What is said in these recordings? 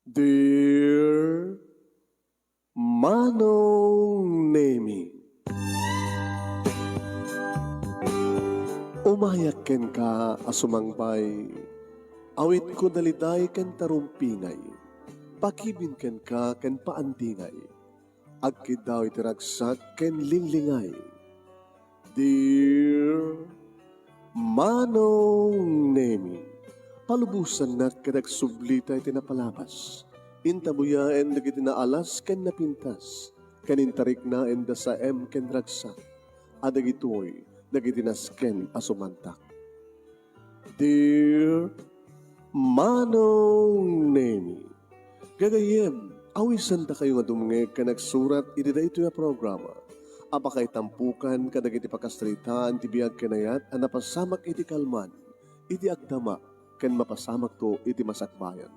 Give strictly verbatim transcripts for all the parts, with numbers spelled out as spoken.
Dear Manong Nemi, umayak kenka a sumangbay, awitko daliday ken tarumpingay, pakibin kenka ken paandingay, agkiddaw iti ragsak ken linglingay. Dear Manong Nemi, palubosannak ket agsublita iti napalabas. Intabuyaen dagiti naalas ken napintas, ken intariknaenda saem ken ragsak, a dagitoy dagiti nasken a sumantak. Dear Manong Nemi, gagayyem, awisendakayo nga dumngeg ken agsurat iti daytoy a programa a pakaitampukan kadagiti pakasaritaan ti biag ken ayat a napasamak iti kalman, iti agdama, ken mapasamakto iti masakbayan.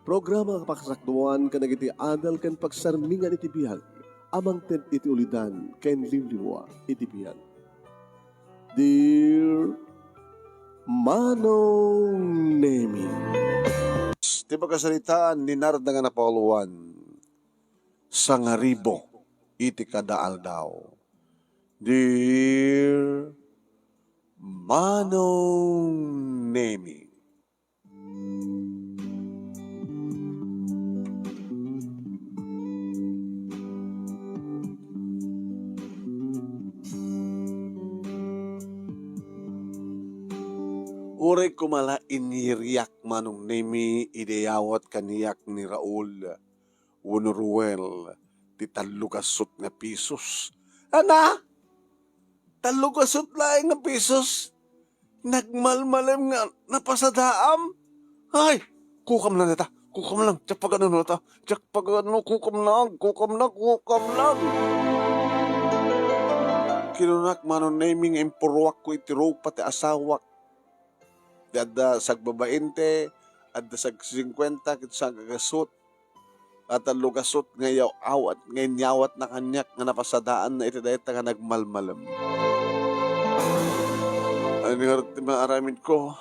Programa a pakasakduan kadagiti adal ken pagsarmingan iti biag a mangted iti ulidan ken liwliwa iti biag. Dear Manong Nemi. Ti pakasaritaan ni Narda nga napauluan, Sangaribu iti kada aldaw. Dear Manong Nemi. Uray koma la inyiriak, Manong Nemi, idi ayawat kaniak ni Raul wenno Ruel ti tallo gasut nga pisos. Ana? Tallo gasut laeng nga pisos? Nagmalmalem nga napasadaam? Ay, kukam lang dayta. Kukam lang. Diak pagano dayta. Diak pagano, kukam lang. Kukam lang, kukam lang. Kinunak, Manong Nemi, nga impuruakko iti rupa ti asawak. Di adda sagbabainte, adda sagsingkuenta, ket sagagasut. A tallo gasut nga yaw-, awat, nga inyawatna kaniak nga napasadaanna iti dayta nga nagmalmalem. Ania ngarud ti maaramidko?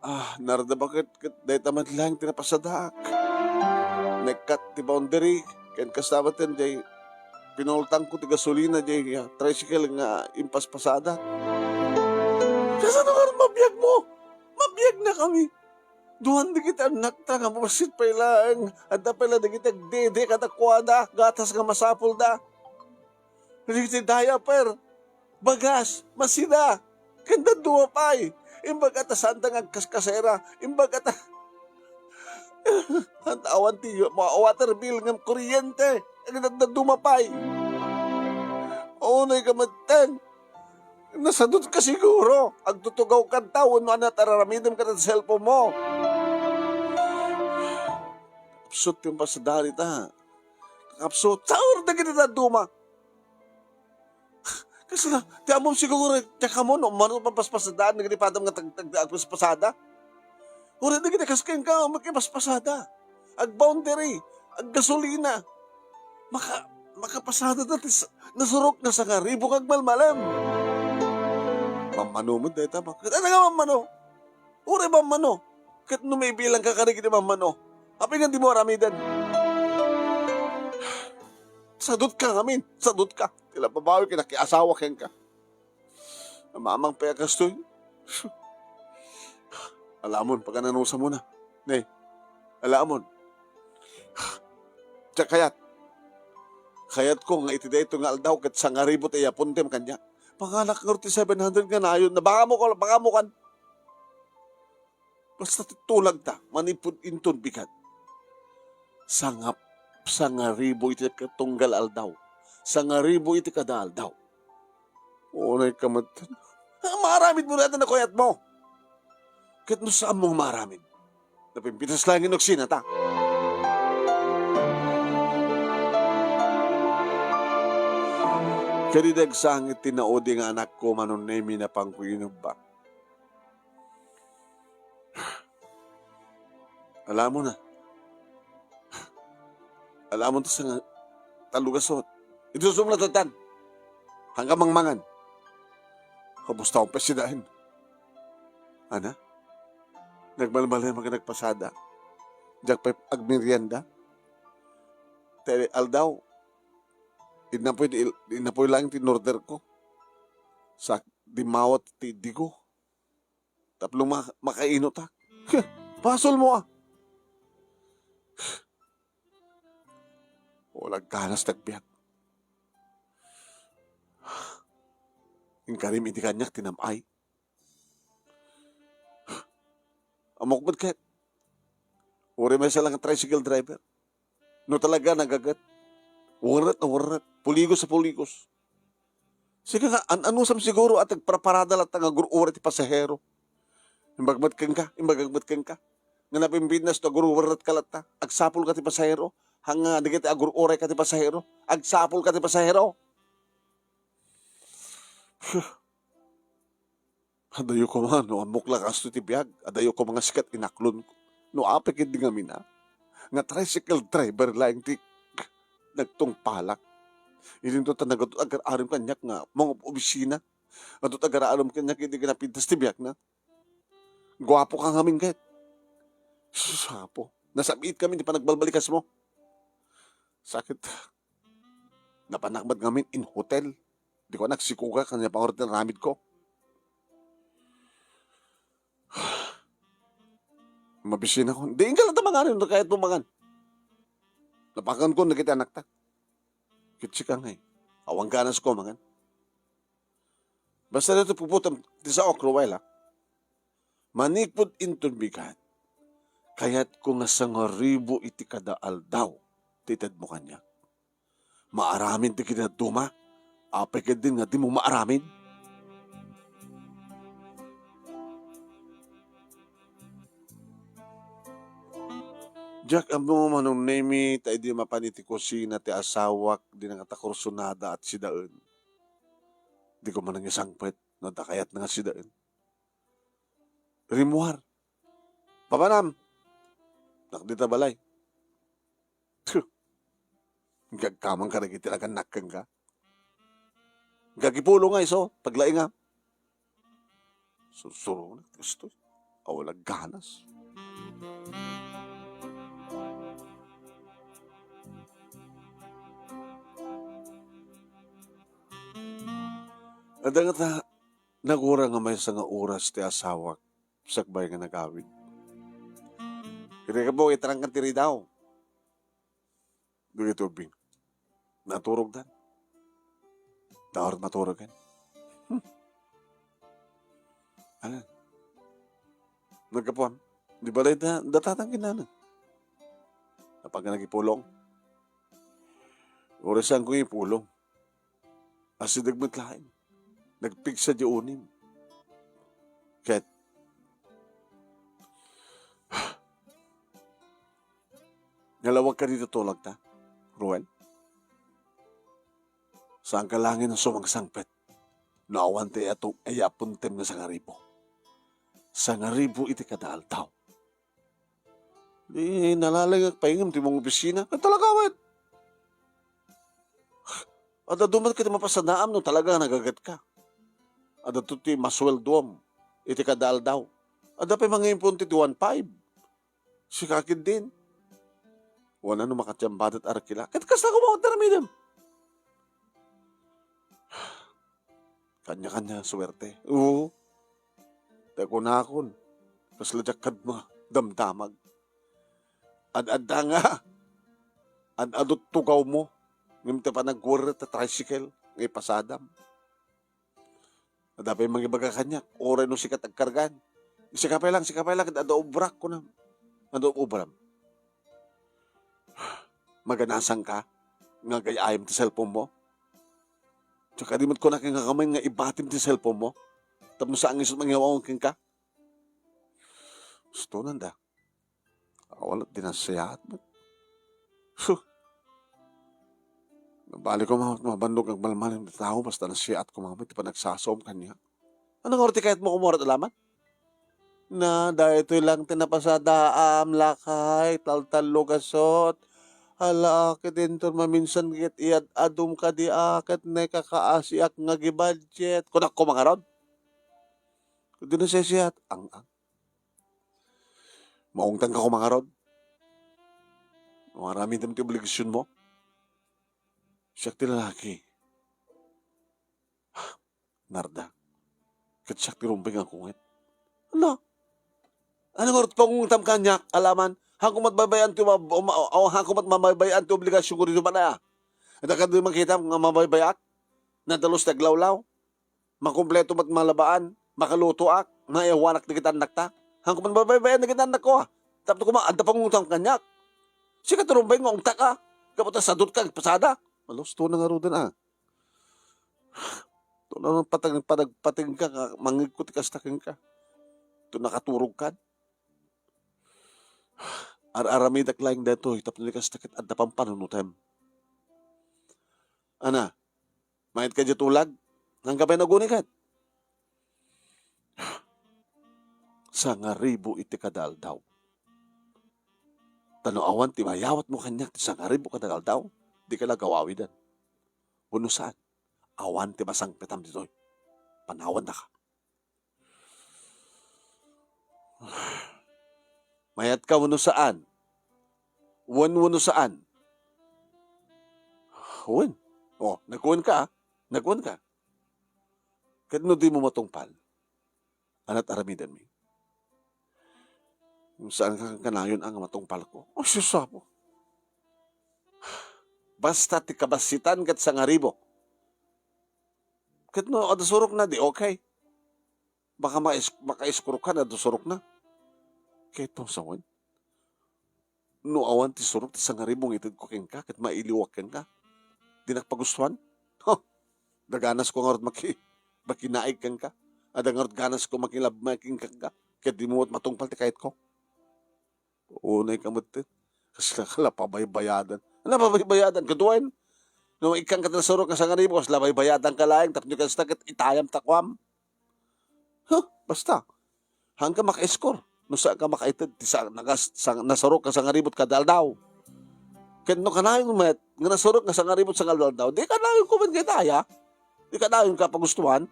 Ah, Narda, baket ket dayta met laeng ti napasadaak. Naikkat ti boundary, ken kasta met diay pinultangko ti gasolina diay, ah, tricycle nga impaspasada. Kasano ngarud mabiagmo? Mabiagnakami. Duan dagiti annakta nga bassit pay laeng. Adda pay la dagiti agdede kadakuada, gatas nga masapulda. Dagiti diaper, bagas, masida, ken dadduma pay. Imbag a ta saanda nga agkaskasera, imbag a ta awan ti wa-, water bill ngem kuryente, ken dadduma pay. Unay ka metten. Nasadutka siguro. Agtutugawkanta wenno ania ti ar-aramidem kadagiti cellphone mo. Kapsut ti impasada dayta. Kapsut. Saur dagiti dadduma. Kasla, ti ammom siguro, ti kammo, no, mano papaspasada, dagiti padam nga tag-, tag-, agpaspasada. Uray dagiti kas kenka, makipaspasada. Agboundary, aggasolina. Maka-, makapasada ta ti s-, nasurok nga sangaribu nga agmalmalem. Mammano met dayta, ba? Ket ania nga mammano? Uray mammano. Ket no maibilangka kadagiti mammano, apay nga dimo aramiden? Sadutka ngamin, sadutka. Ti la babawi ket nakiasawa kenka. Mamang pay a kastoy. Alamon, pagananusamon a. Ne, alamon. Diak kayat. Kayatko nga iti daytoy nga aldaw ket sangaribu ti iyapontem kaniak. Panganak ngarud ti seven hundred nga nayon. Nabakamo ko, bakamokan. Basta ti tulagta, manipud inton bigat. Sangap-, sangaribu iti katunggal aldaw. Sangaribu iti kada aldaw. Unay ka met. Ah, maaramid mo dayta no kayatmo. Ket no saanmo nga maaramid, napimpitas laeng nga agsinata. Ket idi agsangit ti naudi nga anakko, Manong Nemi, napanko inubba. Alamon a. Alamon ta sanga tallo gasut. Isusum la tatan. Hanggang mangmangan. Kamusta ang pesidahin? Ana? Nagmalmalem nga nagpasada. Diak pay agmerienda. Ti aldaw, innapoy, innapoy laeng ti in-order ko. Sa dimmawat ti digo. Tapno ma-, makainutak. Basol mo, ah. Walang ganas ti agbiag. Inkarim iti kaniak ti nam-ay. Ammok met ket, uray maysa lang a tricycle driver. No talaga nagaget, werret a werret, puligos a puligos. Sika nga, an-anusam siguro a ti agparparada latta nga agur-uray ti pasahero. Imbag met kenka, imbagak met kenka. Nga napimpintas no agur-uray ka latta, agsapulka ti pasahero. Haan nga dagiti agur-uray ka ti pasahero, agsapulka ti pasahero. Adayo koma no ammok la kastoy ti biag, adayo koma nga sikat inaklon. No apay ketdi ngamin a, nga tricycle driver laeng ti nagtungpalak. Idinto ta nagatud agar-arum kaniak nga mangub-obisina. Nagatud agar-arum kaniak idi napintas ti biagna. Guapo ka ngamin ket. Sus, Apo. Nasabiit kami ti panagbalbalikasmo. Sakit. Napanak met ngamin in hotel. Di ko anak sikuga kanya pangurot ti aramid ko. Mabisinakon. Di inka latta mangan, no kayatmo mangan. Napakan ko, nagiti anakta. Kitsika ngay. Awan ganas ko mangan. Basta dito puputam, ti sao, Cruella. Manipud inton bigat, kayatko nga sangaribu iti kada aldaw ti itedmo kaniak. Maaramin ti kidaduma, apay ketdin nga dimo maaramin? Diak ammo, Manong Nemi, ta idi mapan iti kusina ti asawak, di nangatakursonada at sidaen. Di ko man nangisangpet, no adda kayatna nga sidaen. Rimmuar. Papanam. Nak dita balay. Tuh. Gagkamang ka dagiti nagannak kenka. Gagipulo nga iso, paglaingam. Sursuro na, gusto. Awan ganas. Adda nga ta, nagura nga maysa nga oras ti asawak, sakbay nga nagawid. Iti kapo, itarangkan ti ridaw. Dagiti ubbing. Naturogdan. Daor maturogen. Hmm. Ano? Nagkapuam. Di balay da, datatan kinana. Napag nagipulong. Urasan ko ipulong. Asideg met laeng. Nagpigsa di unim. Ket, nalawag ka dito tulagta, Ruel? Saan ka langin ang sumangsangpet? No awan ti ato, ay apuntem nga sangaribo. Sangaribo iti kada aldaw. Di, nalalengak pay ngem ti mangobisina. Ay, talaga, wet. Adda dumat ka ti mapasadaam no talaga nagagat ka. Adda to ti masweldoam iti kada aldaw. Adda pay mangimpon ti one five. Sika ketdin. Wala no makatiambadat arkila. Ket kasta ko mawat aramidem. Kanya-kanya suwerte. Oo. Ta kunakon, kasla diak kadma, damdamag. Ad-adda nga, ad-adut tugawmo, ngem ti panagwerret ta tricycle, nga ipasadam. Adda pay mangibaga kaniak, uray no sikat agkargan. Sika pay lang, sika pay lang, adda obrak, kunam. Adda obram. Maganasan ka nga agay-ayam ti cellphone mo? Tsaka di met kunak nga kamay nga ibatim ti cellphone mo? Tapno saan nga isut mangiwaw kenka? Gusto nanda. Awan at dinasiyaat met. Huh! Nabali ko ma-, mabandog agmalmalem ti tao basta nasiyaat ko mamit ti panagsasaom kaniak. Ano nga ti kayat mo kumurat alaman? Na, daytoy lang ti napasadaam, lakay, taltallo gasot. Hala, ket inton maminsan ket iyad-adum kadi a, ket nakakaasiak nga gibudget. Kunak ko mangarod. Di na sesiyat, ang, ang. Maungtan ka ko mangarod. No aramidem ti obligasionmo, siak ti lalaki. Narda, ket siak ti rumbeng a kunget. Ala, ano ngarud pangungetam kaniak, alaman? Haanko met baybay-an ti ma-, ma-, o, haanko met mabaybay-an ti obligasionko ditoy balay, a? Adda kadi makitam nga mabaybayak? Nadalus ti aglawlaw? Makumpleto met malabaan, makalutoak, maiyawanak dagiti annakta. Haanko met mabaybay-an dagiti annakko, a? Tapno koma, adda pangungetam kaniak. Sika ti rumbeng nga ungtak, a? Gapu ta sadutka, agpasada. Malusto na ngaruden, a. Tuno patag-, padagpatengka nga mangngegko ti kasta kenka. Tuno nakaturogkan. Ar-aramidak laeng daytoy tapno di kasta ket adda pampanunotem. Ana, mayat ka diay tulag? Haanka pay naguni ket? Sangaribu iti kada aldaw. Ta no awan ti mayawatmo kaniak ti sangaribu kada aldaw, dika la agawawiden. Wenno saan, awan ti masangpetam ditoy. Panawannaka. Mayatka wenno saan? Wen wenno saan? Wen. O, nagkuenka, a. Nagkuenka. Ket no dimo matungpal, ania ti aramidenmi? Saan ka kanayon a nga matungpalko? O, sus, Apo. Basta ti kabassitan ket sangaribu. Ket no adda surokna, di okay. Baka mais-, makaiskurok ka, adda surokna. Ket no saan? No awan ti surok ti sangaribu nga itedko kenka ket mailiwak kenka, dinak pagustuan? Huh! Adda ganasko ngarud maki-, makinaig kenka. Adda ngarud ganasko makilabmaking kenka. Ket dimo met matungpal ti kayatko. Unay ka met, eh. Kasla ka la pabaybayadan. Ano pabaybayadan? Kaduayen. No, ikkan ka ti nasurok nga sangaribu, kasla baybayadan ka laeng, tapno kasta ket itayam ta kuam. Huh, basta. Haanka makaiskur. No saan ka makaited, ti sa-, nagas-, sang-, nasurok nga sangaribu kada aldaw. Ket no kanayon met, nga nasurok nga sangaribu kada aldaw, di kanayon ko met nga itaya. Di kanayon ka pagustuan.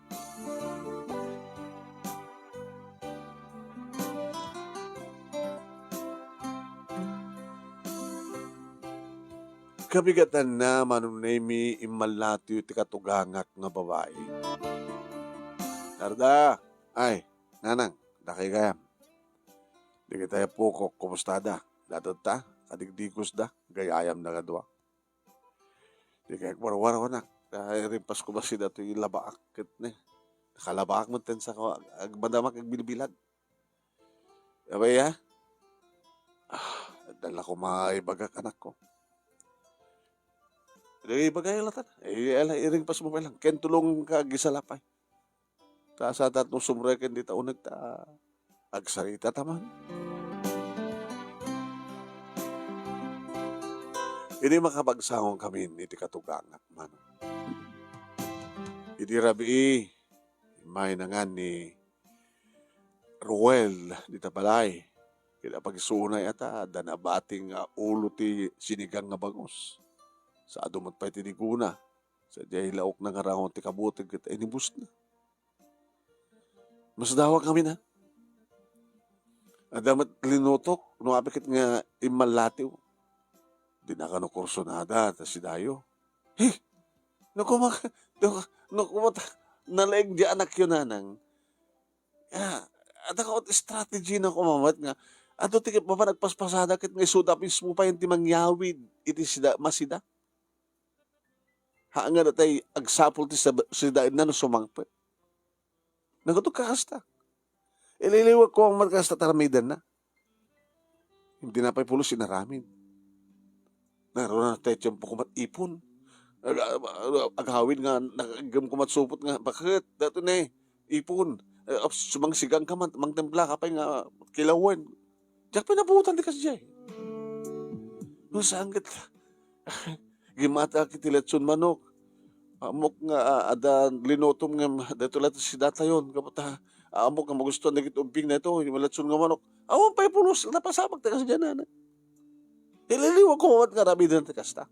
Kabigatanna, Manong Nemy, immallatiw ti katugangak nga babai. Narda, ay, Nanang, dakay gayam. Dagiti apokok, kumustada? Datetta, kadigdigosda, gayayamda kadua. Di kay agwarwaraw, anak. Ay, rimpas ko ba si datoy labaak ket ne. Nakalabaak met ten sa ko, ag-, madamak agbilbilag. Abay, ha? Ah, adda la koma ibagak, anakko. Di ibagay la tan. Eh, ala, iringpas mo pa lang. Ken tulong ka, gisalapay. Ta sa tatlo sumreken dita uneg ta agsarita ta man. Idi makapagsango kami iti katugangak, Manong. Idi rabii, immay nangan ni Ruel dita balay. Ket apagsuonay ata, adda nabati nga ulo ti sinigang nga bangus. Sa adu met pay ti niguna. Sadiay laokna nga rango ti kabuteng ket inibusna. Masdawa kami na. Adda met linutok, no apay ket nga immallatiw. Di na kano kursunada, ta sidayo. He! No kuma, no, no kuma ta, nalaing di anakyo, Nanang. Ah, adda ka ot strategy na kumamat nga, adu ti mapan agpaspasada ket nga isuda mismo pay ti mangyawid iti sida, masida. Ha, nga datay agsapul ti sab-, sidaenna no sumangpet. Nagutog ka kasta. Ililiwag ko ang kasta taramidan na. Hindi na pa'y pulos inaramid. Naroon na tayo tiyempo kumat ipon. Ag-, ag-, agawid nga nakaagem kumat supot nga, bakit? Dato na eh, ipon. Eh, sumangsigang ka man, mangtempla ka pa'y nga kilawen. Diyak pinabutan di kasi diya eh. No, saan ka Gimata iti letson manok. Ammok nga, ah, adda linutom nga ma-, daytoy la ti sidatayon. Kapata, ah, ammok nga magustuhan dagiti ubbing na ito, yung letson nga manok. Awan pa'y pulos, napasamak ti kasdianan. Ililiwag ko met nga aramiden ti kasta.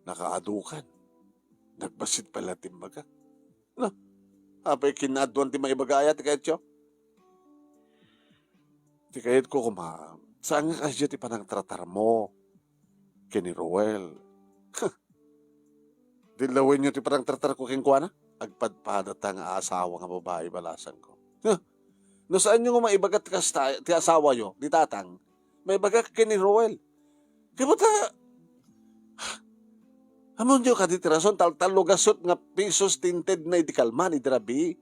Nakaadukan. Nagbassit pay la ti imbaga. Na, apay kinaaduan ti maibaga aya ti kayatyo? Ti kayatko koma, Saan nga kasdiay ti panangtratarmo ken ni Roel? Dilawenyo ti panangtratarko kenkuana. Agpadpadata nga asawa nga babai, balasangko. Huh! No saanyo nga maibaga ti kasta, ti asawayo, ni Tatang, maibagak ken ni Roel. Kaya ta, amonyo kadi ti rason, tal-, tallo gasut nga pisos ti intedna idi kalman, idi rabii.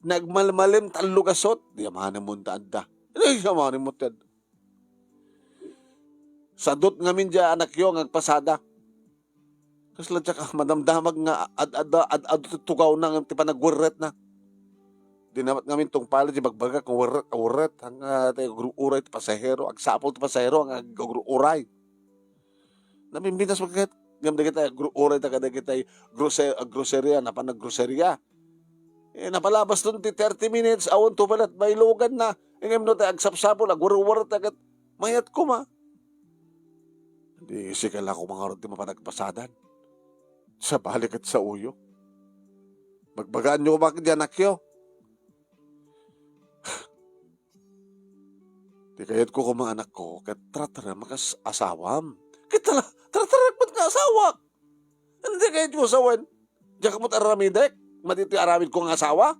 Nagmalmalem tallo gasut. Di amanem mo ta adda. Ay, amanem mo ti adda. Sadut ngamin diay anakyo nga agpasada. Kasla diak a madamdamag nga ad-, ad-, ad-, adu ti tugawna ngem ti panagwerretna. Di namat ngamin tungpalen ti bagbagak nga werret, werret. Ang, ah, ti agruray ti pasahero, agsapul ti pasahero, ang agruray. Nabimbinas mo ket, ngem dagiti agruray ta kadagiti grose-, groceria, napan naggroceria. Eh, napalabaston ti thirty minutes, awan to pala, bailuganna. Ngem no ti agsapsapul, agwerwerta ket mayat koma. Di sika la koma ngarud ti mapan agpasadan. Sabali ket saoyo. Magbagaanyo koma ket diay anakyo. Ti kayatko koma anakko, ket tartarem a kas asawam. Ket tala, tartarek met nga asawak. Ano ti kayatko sawen? Diak met aramidek, madi ti aramidko nga asawa?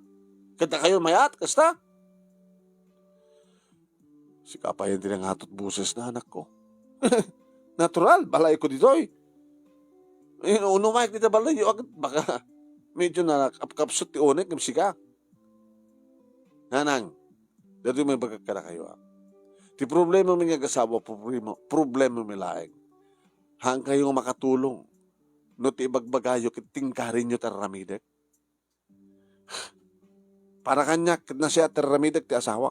Ket dakayo mayat, kasta? Sika pay ti nangatot bosesna, anakko. Natural, balayko ditoy. Eh, no, no, Mike, dita balayyo, agad, baka medyo nakapkapsut ti unek, ngem sika. Nanang, datoy maibagak kadakayo, a. Ti problema mi nga agasawa, problema, problema mi laeng. Haankayo nga makatulong no ti ibagbagayo ket tinggarinyo ti aramidek. Para kaniak, ket nasayaat ti aramidek ti asawak.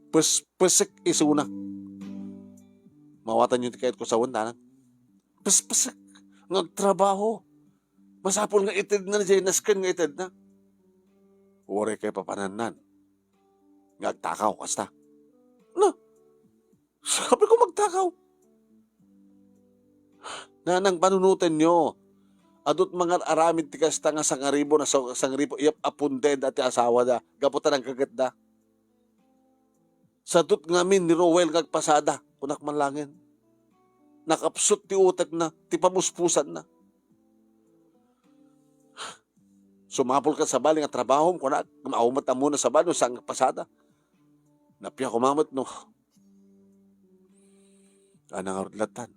Pes-, pesek isuna. Mawatanyo ti kayatko sawen, nanang. Pespesek nga agtrabaho. Masapul nga itedna diay nasken nga itedna. Uray kay papanannan nga agtakaw, kasta. No, sabi ko magtakaw. Nanang, panunotenyo. Adut mangar-aramid ti kasta nga sangaribo na sa-, sangaribo iyap a pundeda ti asawada gapu ta nangkeketda. Sadut ngamin ni Roel nga agpasada, kunak man laengen. Nakapsut ti utekna, ti pamuspusanna. Sumapul ket sabali nga trabahom, kunak, maaw met ammona sabali no saan nga agpasada. Napia koma met no. Ana ngarud lattan.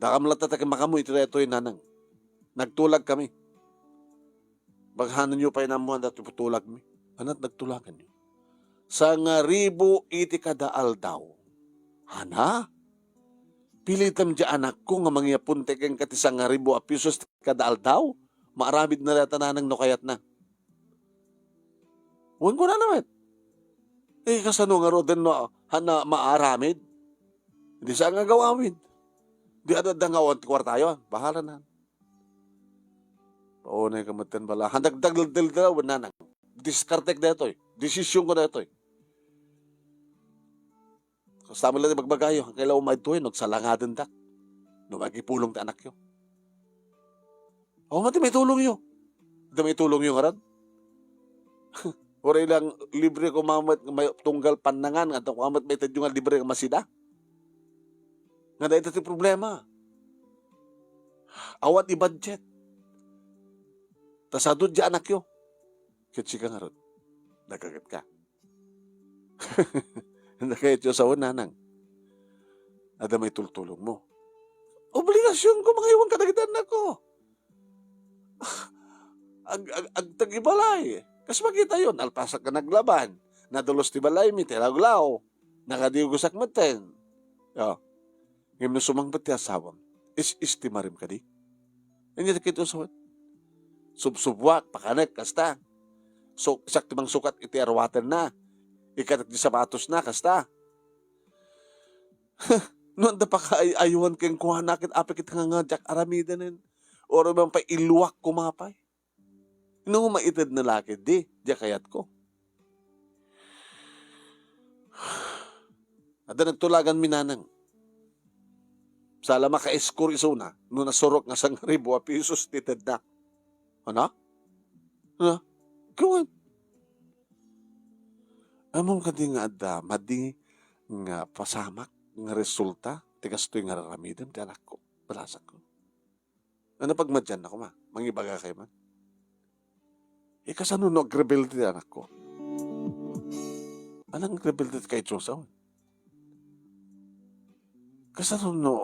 Dakam latta ta makaammo iti daytoy, nanang. Nagtulag kami. Bagahananyo pay ammoan daytoy tulagmi. Ania ti nagtulaganyo? Sangaribu iti kada aldaw. Ana? Pilitem diay anakko nga mangiyaponte kenka ti sangaribu a pisos ti kada aldaw? Maaramidna dayta, nanang, no kayatna. Wen, kunana met. Eh, kasano ngaruden no, haan a maaramid? Di saan nga agawid. Di adda nga awan ti kuartayo, bahala na. Paunay ka met ken bala. Haan dagdagdagdag, nanang. Diskartek daytoy. Desisionko daytoy. Kasta met laeng ti bagbagayo, kailangan umaytoy, no agsalangadendak. No makipulong ti anakyo. O, mati maitulongyo. Adda maitulongyo ngarud? Uray lang libre koma met nga may tunggal pannangan, nga koma met maitedyo nga libre nga masida. Nga dayta ti problema. Awan i-budget. Ta sadut diay anakyo. Ket sika ngarud, nagkaketka. Anda kayo ti usawen, nanang? Adda maitultulongmo. Obligasionko mangiwan kadagiti annakko. Ag-, ag-, agtag ibalay. Kas makitayo, nalpasak nga naglaban. Nadalos ti balaymi, ti lawlaw. Nakadiugosak metten. O. Ngem no sumangpet ti asawam, is-istimarem kadi? Ania ti kayatko sawen? Subsubuak, pakanek, kasta. So, siak ti mangsukat iti arwatenna. Ikatek ti sapatosna, kasta. No adda pakaay-aywan kenkuana ket apay ket nga, nga diak aramidenen. Uray man pay iluak koma pay. No maitedna la ketdi, diak kayatko. Adda nagtulaganmi, nanang. Sala makaiskur isuna no nasurok nga sangaribu a pisos ti itedna. Ano? Ano? Gawin. Ammom kadi nga adda, madi nga pasamak nga resulta ti kastoy nga ar-aramidem ti anakko, balasangko. Ania pagmadianna koma? Mangibagakay man. Eh, kasano no agrebelde ti anakko? Ania nga agrebelde ti kaitsusa? Kasano no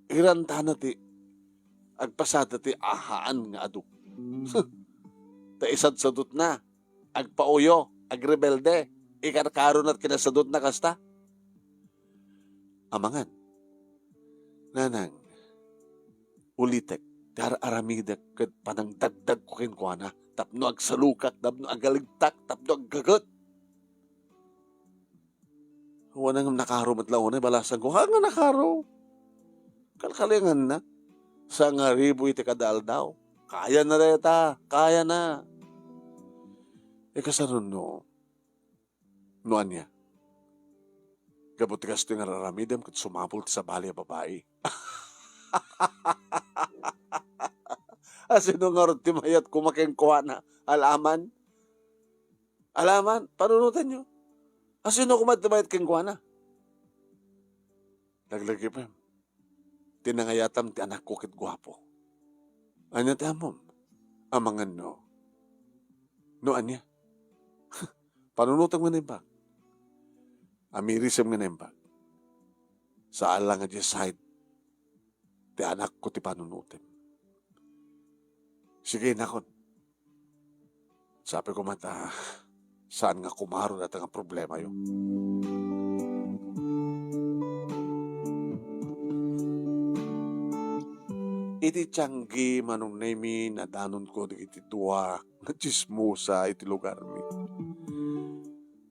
irantana ti agpasada ti ahaan nga adu? Ta isadsadutna, agpauyo, agrebelde, ikarkarona ti kinasadutna kasta. Amangan, nanang, ulitek ti ar-aramidek ket panangdagdagko kenkuana tapno agsalukak, tapno agalegtak, tapno aggaget. Wen, nakaro met la unay, balasangko. Ha nga nakaro? Kalkalinganna. Sangaribu iti kada aldaw. Kayana dayta, kayana. Eh, kasano no, no ania? Gapu ti kastoy nga ar-aramidem ket sumapul ti sabali a babai. Asino ngarud ti mayat koma kenkuana? Alaman? Alaman? Panunotenyo. Asino koma ti mayat kenkuana? Laglagipem. Ti nangayatam ti anakko ket guapo. Ania ti ammom? Amangan no. No ania? Panunotem nga naimbag. Amirisem nga naimbag. Saan la nga diay side ti anakko ti panunotem. Sige, inakon. Sabi ko man ta, saan nga kumaro dayta nga problemayo. Iti tianggi, Manong Nemy, nadanonko dagiti dua nga tsismosa iti lugarmi.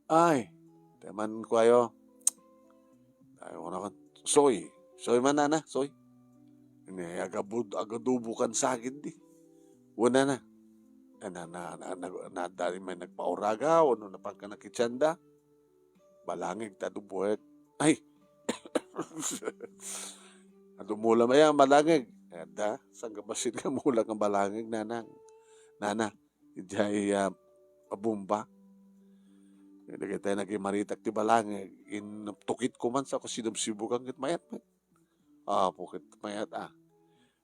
Ay, ti man kuayo. Ay, wala kan. Soy. Soy man, nana, soy. Ni agabud-, agadubo kan sagid di. Wala na. Eh, na, na, na, na, na, dali may nagpauraga, wano na pagka nakitsanda. Balangig ta dubuet. Ay! Adu mula maya, balangig. Ada, saan ka ba sin-, nga mula kang balangig, nanang? Nana, idiay, ah, abumba. Dagiti nagimaritak ti balangig, in tukit ko man sa kasidam sibukan ket mayat met. Apo ket mayat, ah.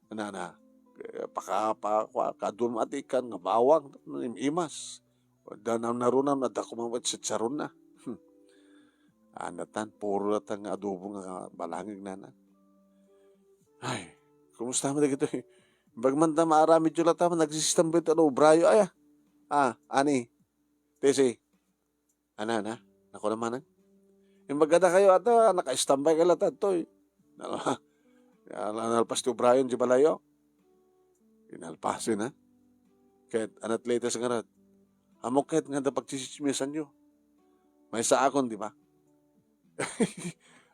Nana, eh, paka-, pa-, kua-, kadun atikan nga bawang, im-imas. Da na naruna, adda ko man met sitsaronna. Hmm. Anatan, puro latan nga adobo nga balangig, nana. Ay, kumusta man dagitoy? Imbag man ta maaramid yo latta, nagsistambay ta no obrayo, aya. Ah, ani? Tesi. Ana, ana? Naku naman, ah. Imbag kada kayo, ata, naka-istambay ka latta, toy. Nala-, nala-, nalpas ti obrayon, di balayo. Inalpasin, ha? Ket, anat latest nga rat. Amok ket nga da pagtsitsismisan yo. Maysa akon, di ba?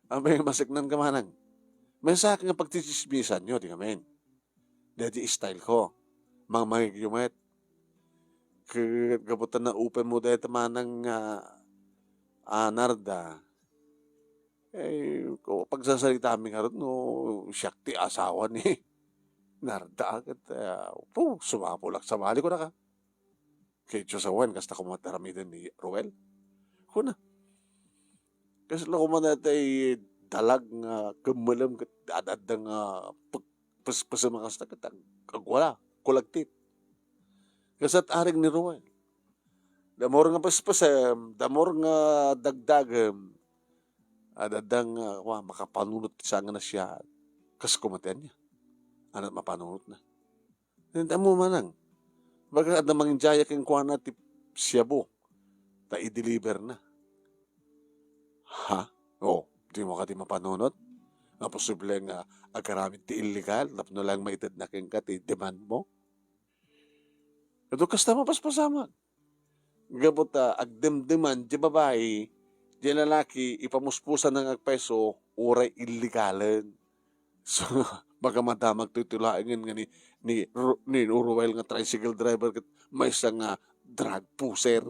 Abay, masiknan ka manang. Maysa ak nga pagtsitsismisan yo, di ngamin. Daydi style ko. Mangmangig yo met. Ket gapu ta na-open mo dayta manang nga, ah, Narda. Eh, ko, pagsasarita mi ngarud no siak ti asawa ni Narda, ket, ah, puh, sumapulak sa bali ko na ka. Kay Diyos awan, kasta koma ti aramiden ni Ruel. Kuna, kasla koma natay dalag nga kemmelem ket ad-adda nga pek-, pespesem a kasta ket ag-, agwala, kulagtit. Kasat arig ni Ruel. The more nga pespesem, the more nga dagdagem, ad-adda nga, wa, makapanunot ti sanga na siya. Kas koma ti ania? Anat mapanunot na. Ket ammo manang, baga adda manginjaya kenkuana ti siabo, ta i-deliver na. Ha? O, dimo kadi mapanunot? Nga posible nga agaramid ti illegal tapno lang maitedna kenka ti demand mo? Adu kasta mapaspasamak. Gapu ta agdemdeman ti babai, ti lalaki, ipamuspusan nga agpayso, uray illegalen. So, baka madamag toy ti laengen nga ni, ni Ru-, ni Ruel nga tricycle driver ket maysa nga drug pusher.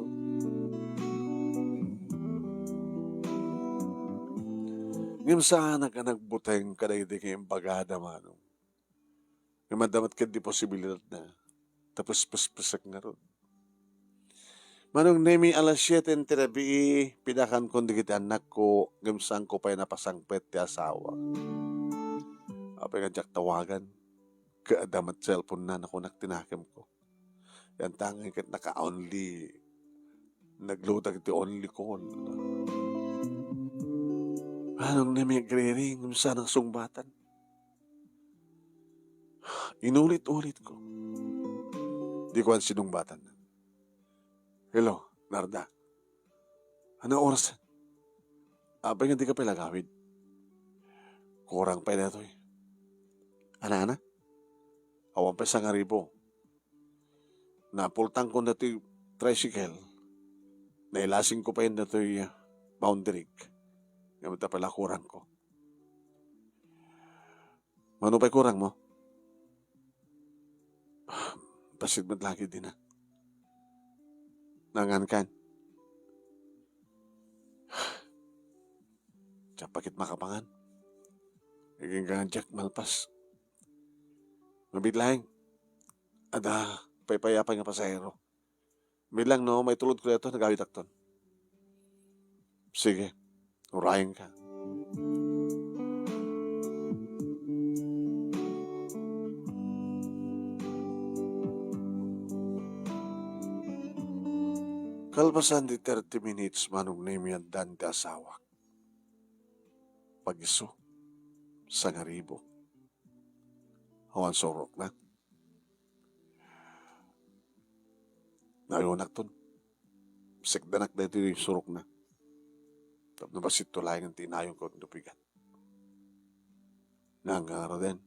Ngem saanak a nagbuteng kadaydi nga imbagada, manong. Ngem adda met ketdi posibilidad na. Ta pespespesek ngarud. Manong Nemi, alas siete ti rabii, pidakankon dagiti annakko, ngem saanko pay napasangpet ti asawa. Apay nga diak tawagan? Ket adda met cellphone-na, nakunak ti nakemko. Yantangay ket naka-only, nagludag ti only call. Manong Nemi, agriring, ngem saan a sungbatan? Inulit-ulitko. Di ko man sinungbatan. Hello, Narda. Ano oras? Apay nga di ka pay lagawid? Kurang pay daytoy. Ana, ana? Awan pay sangaribu. Napultangko daytoy tricycle. Nailasingko pay daytoy, ah, boundary. Ngem ta pala kurangko. Mano pay kurangmo? Bassit met la ket dina. Nangankan. Diak pay ket makapangan. Agingga nga diak malpas. Mabiit laeng. Adda paypayapan nga pasahero. Bilang no, maitulodko daytoy, nagawidakton. Sige, urayenka. Kalpasan ti thirty minutes, Manong Nemi, addan ti asawak. Pag-isu, sangaribu. Awan surokna. Nayonakton. Sekdanak daytoy surokna. Tapno bassit to laengen ti inayonko no pigan. Nangaruden.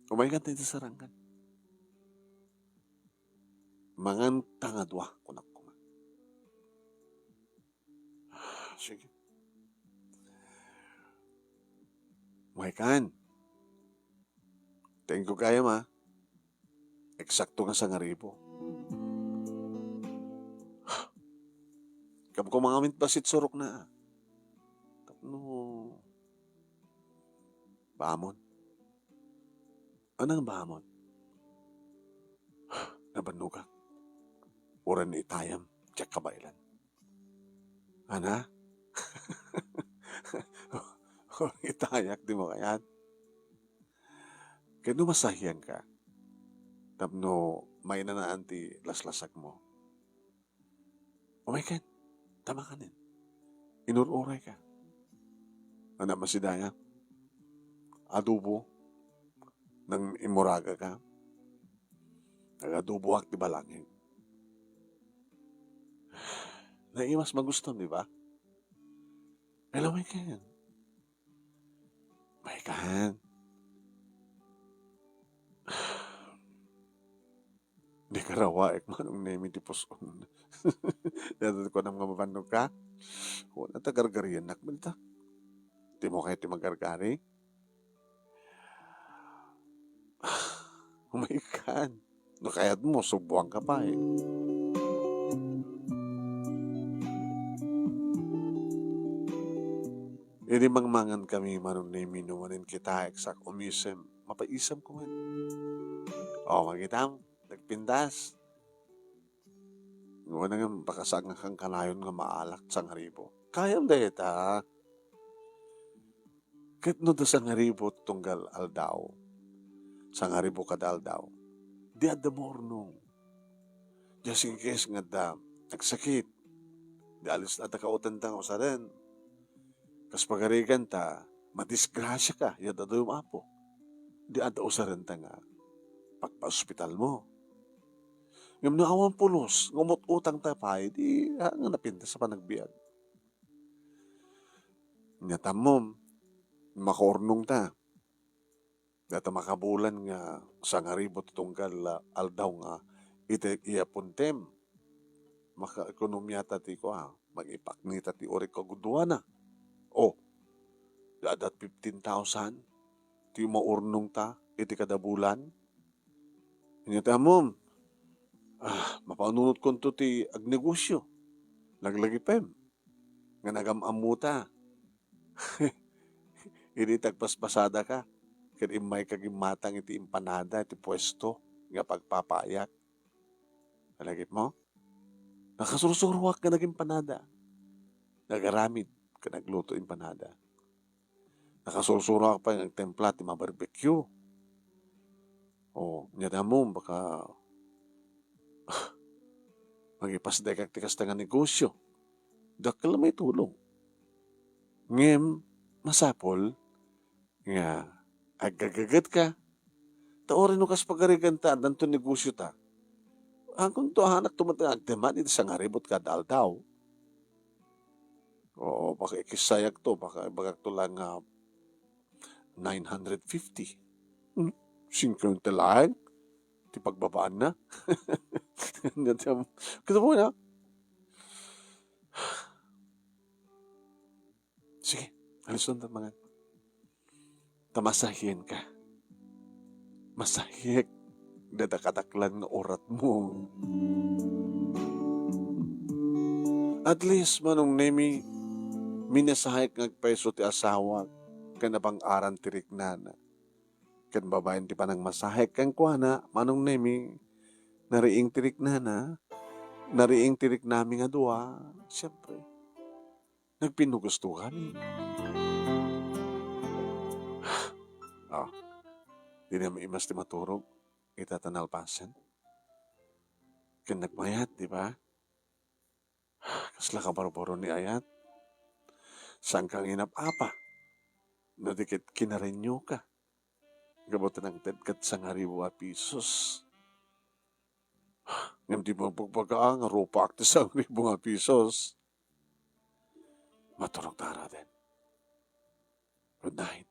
Umaykan ti sarangkan. Manganta nga dua, kunak koma. Sige. Umaykan. Thank you gayam, ah. Eksakto nga sangaribu. Kaammo nga amin bassit surokna, ah. Tapno baamon. Anang baamon? Nabannogak. Uray no itayam, diak kabaelan. Ana? Uray itayak, dimo kayat? Ket no masahianka, tapno mainanaan ti laslasakmo, umaykan, ta makanen. Inur-urayka. Ana, masidaya? Adobo? Nang immuragaka? Nagadoboak ti balangig. Naimas magustom, di ba? Pero umaykan. Umaykan. Di karawaek, Manong Nemi, ti pus-on. Dayta ti kunam nga mabannog ka? Wala ta gargariennak, balita. Dimo kayat ti magargari? Umaykan. No kayatmo, subuanka pay. Idi mangmangan kami, Manong Nemi, no manen kita, eksak umisem, mapaisem ko man. O, makitam, nagpintas. Nguna nga baka saan nga kankanayon nga maalak sangaribu. Kayam dayta. Ket no da sangaribu tunggal aldaw, sangaribu kada aldaw, di adda maurnong. Just in case nga adda agsakit, di alis adda kautenda nga usaren. Kas pagariganta, madisgrasiaka, ya dadduma, Apo. Di adda usarenta nga pagpaospitalmo. Ngem no awan pulos, nga umut-utangta pay, di, ah, nga napintas a panagbiag. Nya ta ammom, makaurnongta. Dayta makabulan nga sangaribu ti tunggal, ah, aldaw nga iti iyapuntem. Makaekonomiata ti kua, magipaknita ti uray kagudoana. O, di adda fifteen thousand ti maurnongta iti kada bulan. Nya ta ammom, ah, mapanunotkonto ti agnegosio. Laglagipem nga nagam-ammota. Idi tagpaspasadaka, ket immayka gimmatang iti empanada iti puesto nga pagpapaayak. Nalagipmo? Nakasursuroak nga nagimpanada. Nagaramid ken nagluto empanada. Nakasursuroak pay nga agtimpla ti ma-barbecue. O, nia ti ammom, baka mangipasdekak ti kasta nga negosio. Dakkel a maitulong. Ngem, masapul nga aggagagetka. Ta uray no kas pagariganta, addanto negosiota. Agunto, ahanakto met nga agdayag iti sangaribut kada aldaw. Oo, baka ikissayakto, baka ibagakto laeng nga nine hundred fifty. Hmm, singkwenta laeng ti pagbabaanna. Ania ti am-, kita mo na? Sige, alusten ta mangan. Ta masahienka. Masahiek dayta kadaklan nga uratmo. At least, Manong Nemi, minasahiek nga agpayso ti asawak ken nabang-aran ti riknana. Ken babaen ti panangmasahiek kenkuana, Manong Nemi, nariing ti riknana, nariing ti riknami nga dua, siempre. Nagpinnugusto kami. Ah, di na maimas ti maturog ita ta nalpasen. Ken nagmayat, di ba? Kasla kabarbaro ni ayat. Saan ka nga inap-apa? No di ket kinarenyo ka. Gapu ta nangted ket sangaribu a pisos. Ngem di mo pagbaga nga rupaak ti sangribu nga pisos. Maturog ta araden. Good night.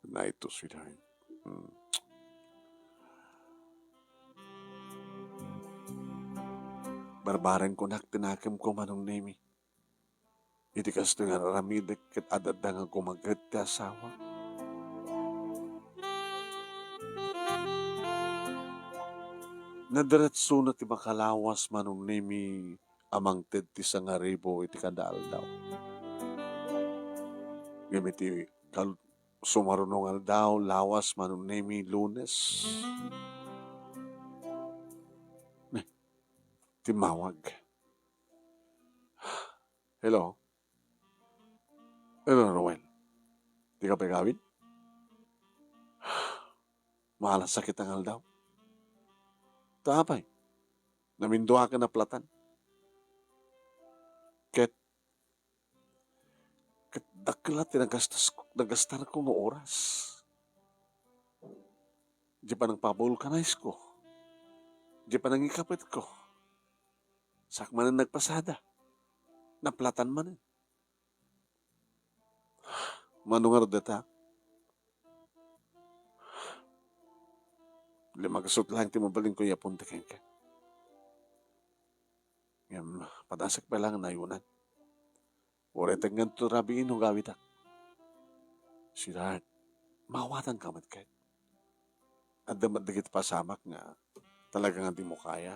Good night to sweetheart. Hmm. Barbareng kunak ti nakemko, Manong Nemi. Iti kastoy nga aramidek ket adda nga gumaget ti asawa. Nadiretsona ti makalawas, Manong Nemi, a mangted ti sangaribu iti kada aldaw. Ngem iti kal-, sumaruno nga aldaw, lawas, Manong Nemi, Lunes. Ne, timmawag. Hello? Hello, Roel. Di ka pa igawid? Maala sakit ang aldaw. Ta apay? Namindua ka naplatan. Ket, ket dakkel ti nagastas-, nagastarko nga oras. Di pa nagpabulkanize ko. Di pa nangikapet ko. Sak manen nagpasada. Naplatan manen. Mano ngarud dayta? Limagasut laeng ti mabalinko a punta kenka. Ngem, padasek pay laeng nayonan. Uray tengngan to rabii no gawidak. Sweetheart, maawatan ka met ket. Adda met dagiti pasamak nga talaga nga di mo kaya.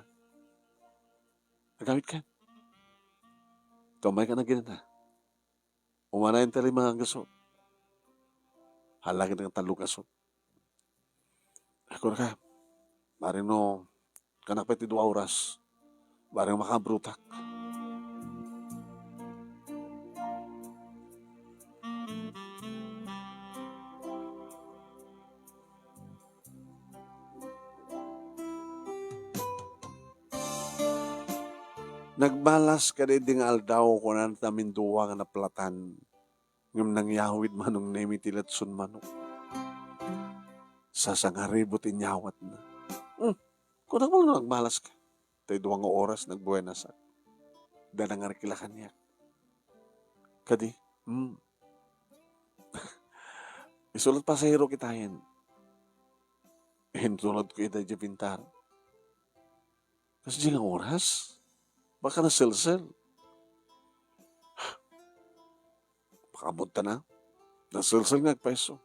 Agawid ken. Tumay ka na ginana. Umanayen ti lima nga gasut. Halangit nga tallo gasut. Ako na ka. Bareng no, kanak pa ti dua oras. Bareng makabrutak. Nagbalas kadi idi nga aldaw, kunana ti amindua nga naplatan, ngem nangyawid Manong Nemi ti letson manok. Sasangaribu ti inyawatna. Hmm, kunak man no nagbalas ka. Tay dua nga oras nagbuenasak. Da nangarkila kaniak. Kadi, hmm. Isu la't pasahero kitayen. Intulodko ida idiay pintar. Kas di nga oras? Baka naselsel. Pakabudta na. Naselsel nga agpayso.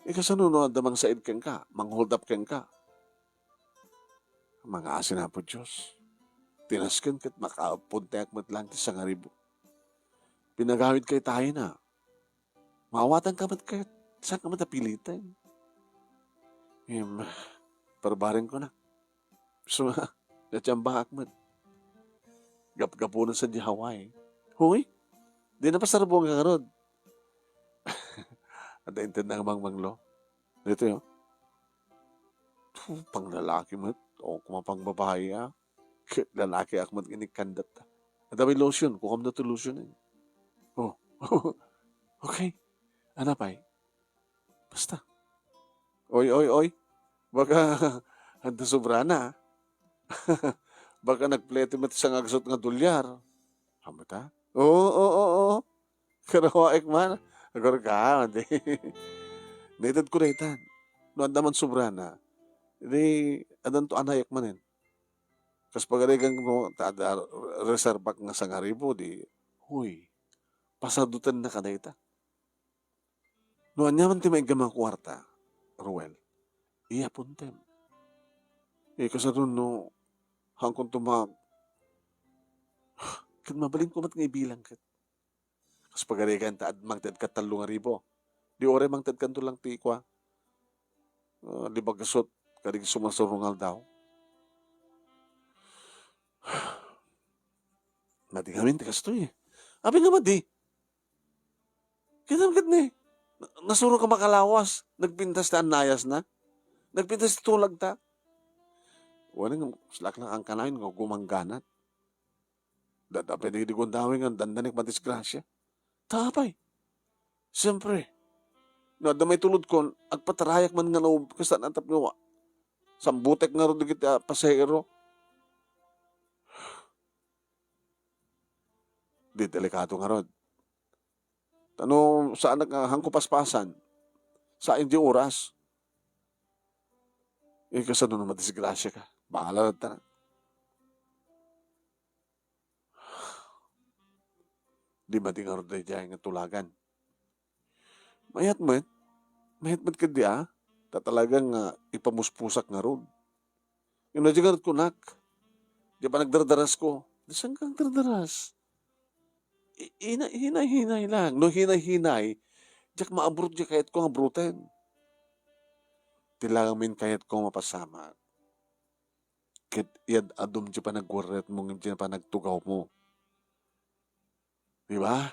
Ikasano no adda mangsaid kenka, manghold up kenka? Mangaasin, Apo Dios. Tinasken ket makapunteak met laeng ti sangaribu. Pinagawid kay tayo na. Maawatan ka met ket. Saan ka met a piliten? Em, parbareng ko na. So, natsamba ak met. Gapgapuna sa di Hawaii. Hoy, di na pasarbong ka ngarud. Adda inted na mangmanglo. Dito yun. Puh, panglalaki met. O, kuma pang babae, ah. Ket lalaki ak met inikkandat. Adda may lotion, kukamna to lotion eh. Oh, okay. Ano pay? Basta. Oy, oy, oy. Baka, adda sobra na, ah. Baka nagplete met sa ngagsot nga dolyar. Amo ta? Oo, oo, oo. Karawaek man. Agor ka, di. Naitedko daytan. No, adda man sobra na. Di, adanto anayek manen. Kas pagarigan mo, ta, ta, reservak nga sangaribo, di, huy, pasadutan na kadayta. No, ania man ti maigga nga kuarta, Ruel, iyapontem. Eh, kasano no, hangkon tumag-, ket mabalin ko met nga ibilang ket. Kas pagarigan ta ad-, mangted ka tallo nga ribu. Di uray mangted kanto lang ti kua. Ah, di bagasot, kadig sumasurungal daw. Madi ngamin ti kastoy. Abi nga madi. Kinam ket ni, na-, nasuro ka makalawas, nagpintas ti annayas na. Nagpintas ti tulag ta. Wala nga, slak lang ang kanayon nga gumangganat. Dadape di, di gundaway nga dandanek madisgrasya. Tapay. Siyempre, no adda maitulod kon, agpatarayak man nga no, kasta na tapno, sambutek nga rod dagiti, ah, pasahero. Di delikado nga rod. Tano, saan nga, hangko paspasan. Saan di oras. Eh, kasano no madisgrasya ka? Bahala na ta. Di madi ngarud daydiay nga tulagan. Mayat met, mayat met ket di a, ta talaga nga ipamuspusak ngarud. Ino di ngarud kunak, di panagdardaras ko, di saan ka agdardaras? I-, ina-, hinay-hinay lang. No hinay-hinay, diak maabot di kayat ko nga abroten. Ti lang min kayat ko mapasamak. Ket iyad-adum ti panagwerretmo ngem ti panagtugawmo. Di ba?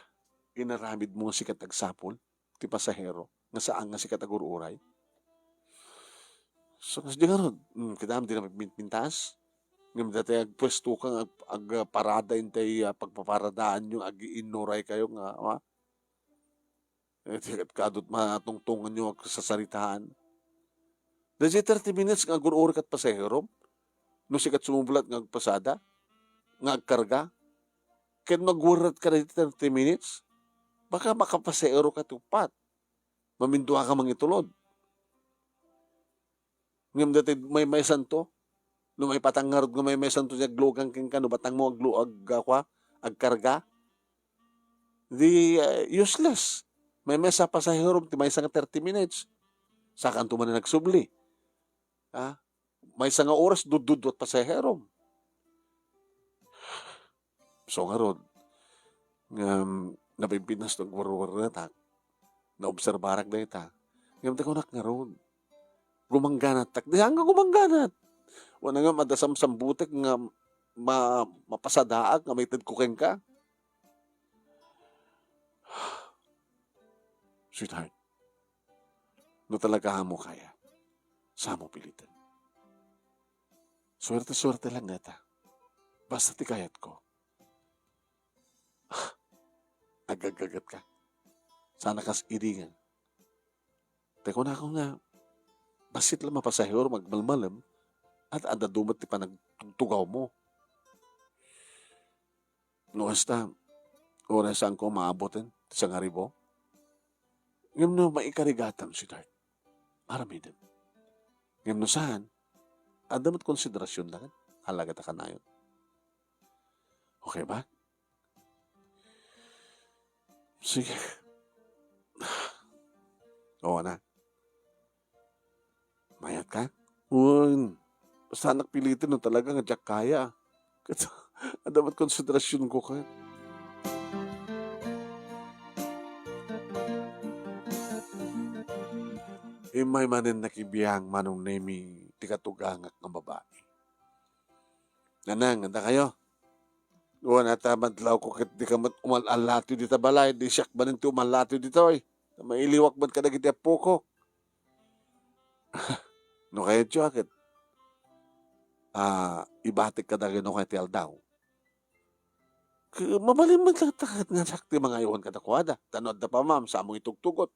Inaramidmo nga sika ti agsapul ti pasahero nga saan nga sika ti agur-uray. So, kas di ngarud, mm, kita di na pintas. Ngem dati agpuesto ka nga ag-, agparada intay, ah, pagpaparadaanyo, ag-iinuray kayo nga, ah, Eh, ti ket kadut matungtunganyo nga sasaritaan. Daydiay thirty minutes nga agur-uri kat pasaherom, no sikat sumublat nga agpasada, nga agkarga, ket no agwerret ka daydiay thirty minutes, baka makapasahero ka ti uppat. Mamindua ka mangitulod. Ngem dati maymaysanto, no maipatang ngarud nga maymaysanto ti aglugang kenka, no batangmo aglu-, ag-, kua, agkarga, di, ah, useless. Maymaysa a pasaherom ti maysa nga thirty minutes. Sakanto manen agsubli. Ah, maysa nga oras, dudduduat pasaherom. So ngarud, ngem napipintas ti agwarwarnetak, naobserbarak dayta. Ngem ti kunak ngarud, gumangganattak. Diak nga gumangganat. Wen nga adda samsambutek nga ma-, mapasadaak nga maited ko kenka. Sweetheart, no talaga amo kaya, samo piliten. Suerte-suerte lang ngata. Basta ti kayatko. Agaggagat ka. Sana kas idi nga. Te kunako nga, bassit la mapasahero nga agmalmalem, at adda dumet ti panagtugtugawmo. No kasta, uray saanko maaboten ti sangaribo. Ngem no maikarigatam, sweetheart, aramidem. Ngem no saan, adda met konsiderasion da ket alagad a kanayon. Okay ba? Sige. Oo na. Mayat ka? Wen, saanak piliten no talaga nga diak kaya. Ket adda met konsiderasionko ket. Immay manen nakibiang Manong Nemi ti katugangak nga babai. Nanang, adda kayo? Wen, ta madlawko ket dika met umal-alatiw dita balay, di siak manen ti umalatiw ditoy. Ta mailiwak met kadagiti appoko. No kayatyo a ket, ah, ibatik kadagino kay ti aldaw. Ke-, mabalin met latta ket nga siak ti mangaywan kadakuada. Ta no adda pay, ma'am, saanmo itugtugot.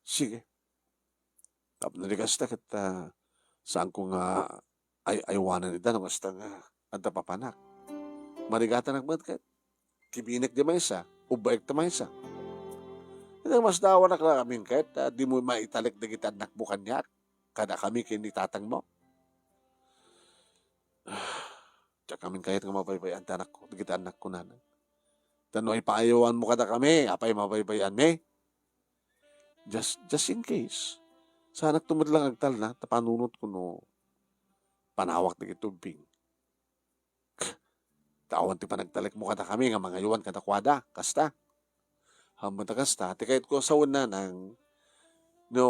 Sige. Tapno di kasta ket, ah, saanko nga ay-aywanen ida no kasta nga adda papanak. Marigatanak met ket kibinek di maysa, ubbaek ti maysa. Ket masdawanak la amin ket, ah, dimo maitalek dagiti annakmo kaniak, kadakami ken ni tatangmo. Diak amin kayat nga mabaybay-an ti anakko, dagiti annakko, nanang. Ta no ipaaywanmo kadakami, apay mabaybay-anmi? Just, just in case. Saanakto met lang agtalna, ta panunotko no panawak dagiti ubbing. Ta awan ti panagtalekmo kadakami nga mangaywan kadakuada, kasta. Ammom ta kasta, ti kayatko a sawen, nanang, no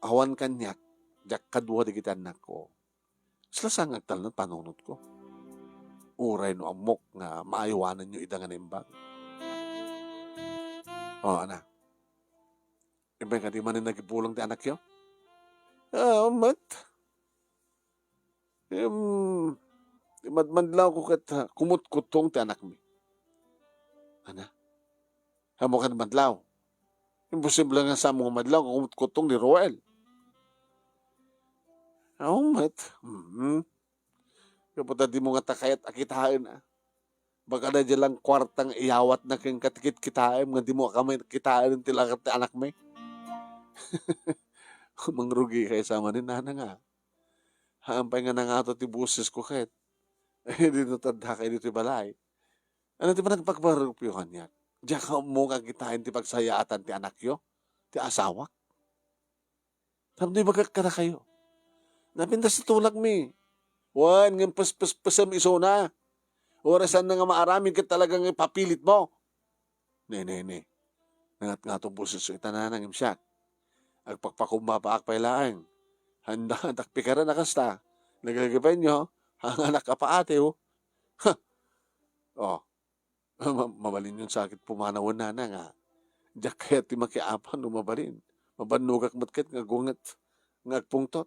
awan kaniak, diak kadua dagiti annakko. Kasla saan nga agtalna ti panunotko. Uray no ammok nga maaywanenyo ida nga naimbag. O, ana. Imbay kadi manen nagibulong ti anakyo? Ah, met. Em, madmadlawko ket, ah, kumutkuttong ti anakmi. Ana? Ammok a madlaw. Imposible nga saanmo nga madlaw nga kumutkuttong ni Roel. Aw, met. Mm. Gapu ta dimo ngata kayat a kitaen, a. Baka daydiay lang kuarta nga iyawatna kenka ti kitkitaem nga dimo a kitaen ti lakat ti anakmi. Mangrugika sa manen, nanang, a. Haan pay nga nangato ti bosesko ket. Dino ti addaka ditoy balay. Ania ti panagpakbarukyo kaniak? Diak ammo nga kitaen ti pagsayaatan ti anakyo, ti asawak. Tapno ibagak kadakayo, napintas ti tulagmi. Wen, ngem pespespesem isuna. Uray saanna nga maaramid ket talaga nga ipapilitmo. Ne, ne, ne. Nangatngato ti bosesyo ita, nanang, ngem siak, agpakpakumbabaak pay laeng. Haandak pikaren a kasta. Nagagapenyo, hanganak a paatiw. Ha! O, ma-, mabalinyon sa ket pumanawen, nanang, a. Diak kayat ti makiapan no mabalin. Mabannogak met ket nga agunget nga agpungtot.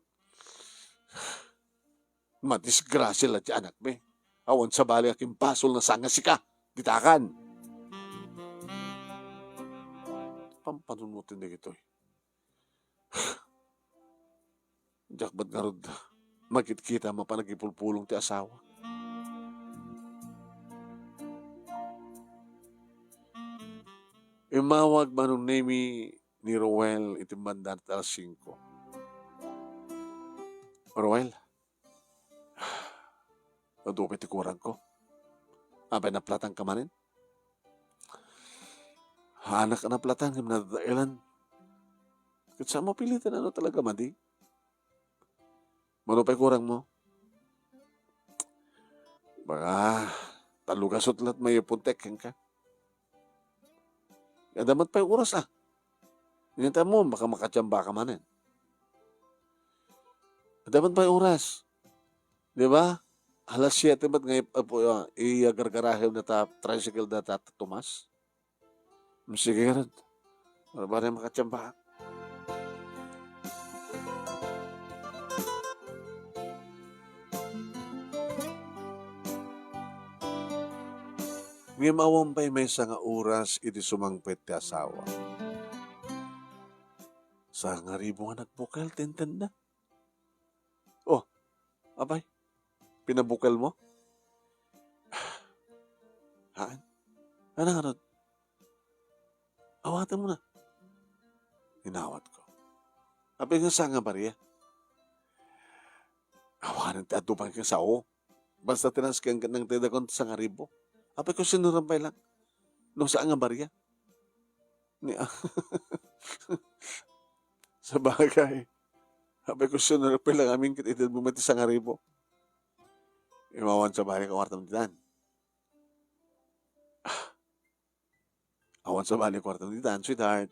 Madisgrasia la ti anakmi. Awan sabali a kimbasol nga saan nga sika, ditakan. Pampanunoten dagitoy. Diak met ngarud makitkita a mapan agipulpulong ti asawa. Immawag Manong Nemi ni Roel iti banda ti alas singko. Roel, adu pay ti kurangko. Apay, naplatanka manen? Haanak a naplatan ngem nadadaelan. Ket saan mo piliten no talaga madi. Mano pay kurangmo? Baka tallo gasut latta maipuntek kenka. Adda met pay oras, a. Ngem ta ammom, baka makatiambaka manen. Adda met pay oras. Di ba? Alas siete met nga ip-, ip-, ah, iyagargarahem data tricycle data Tomas. Sige ngarud. Para, para makatiambak. Ngem awan pay maysa nga oras idi sumangpet ti asawa. Sangaribu nga nagbukel ti intedna. Oh, apay, pinabukelmo? Haan? Ano nga nun? Awatenmo na. Inawatko. Apay nga saan nga baria? Awanen ti adu pay ken sao. Basta ti nasken ket nangtedakon ti sangaribu. Apay ko sinuram pay lang. No saan nga baria? Ni, sabagay. Apay ko sinuram pay lang amin ket itedmo met ti sangaribu. Imawan sa balik ang wartam ditan. Awan sa balik kwarta ditan, sweetheart.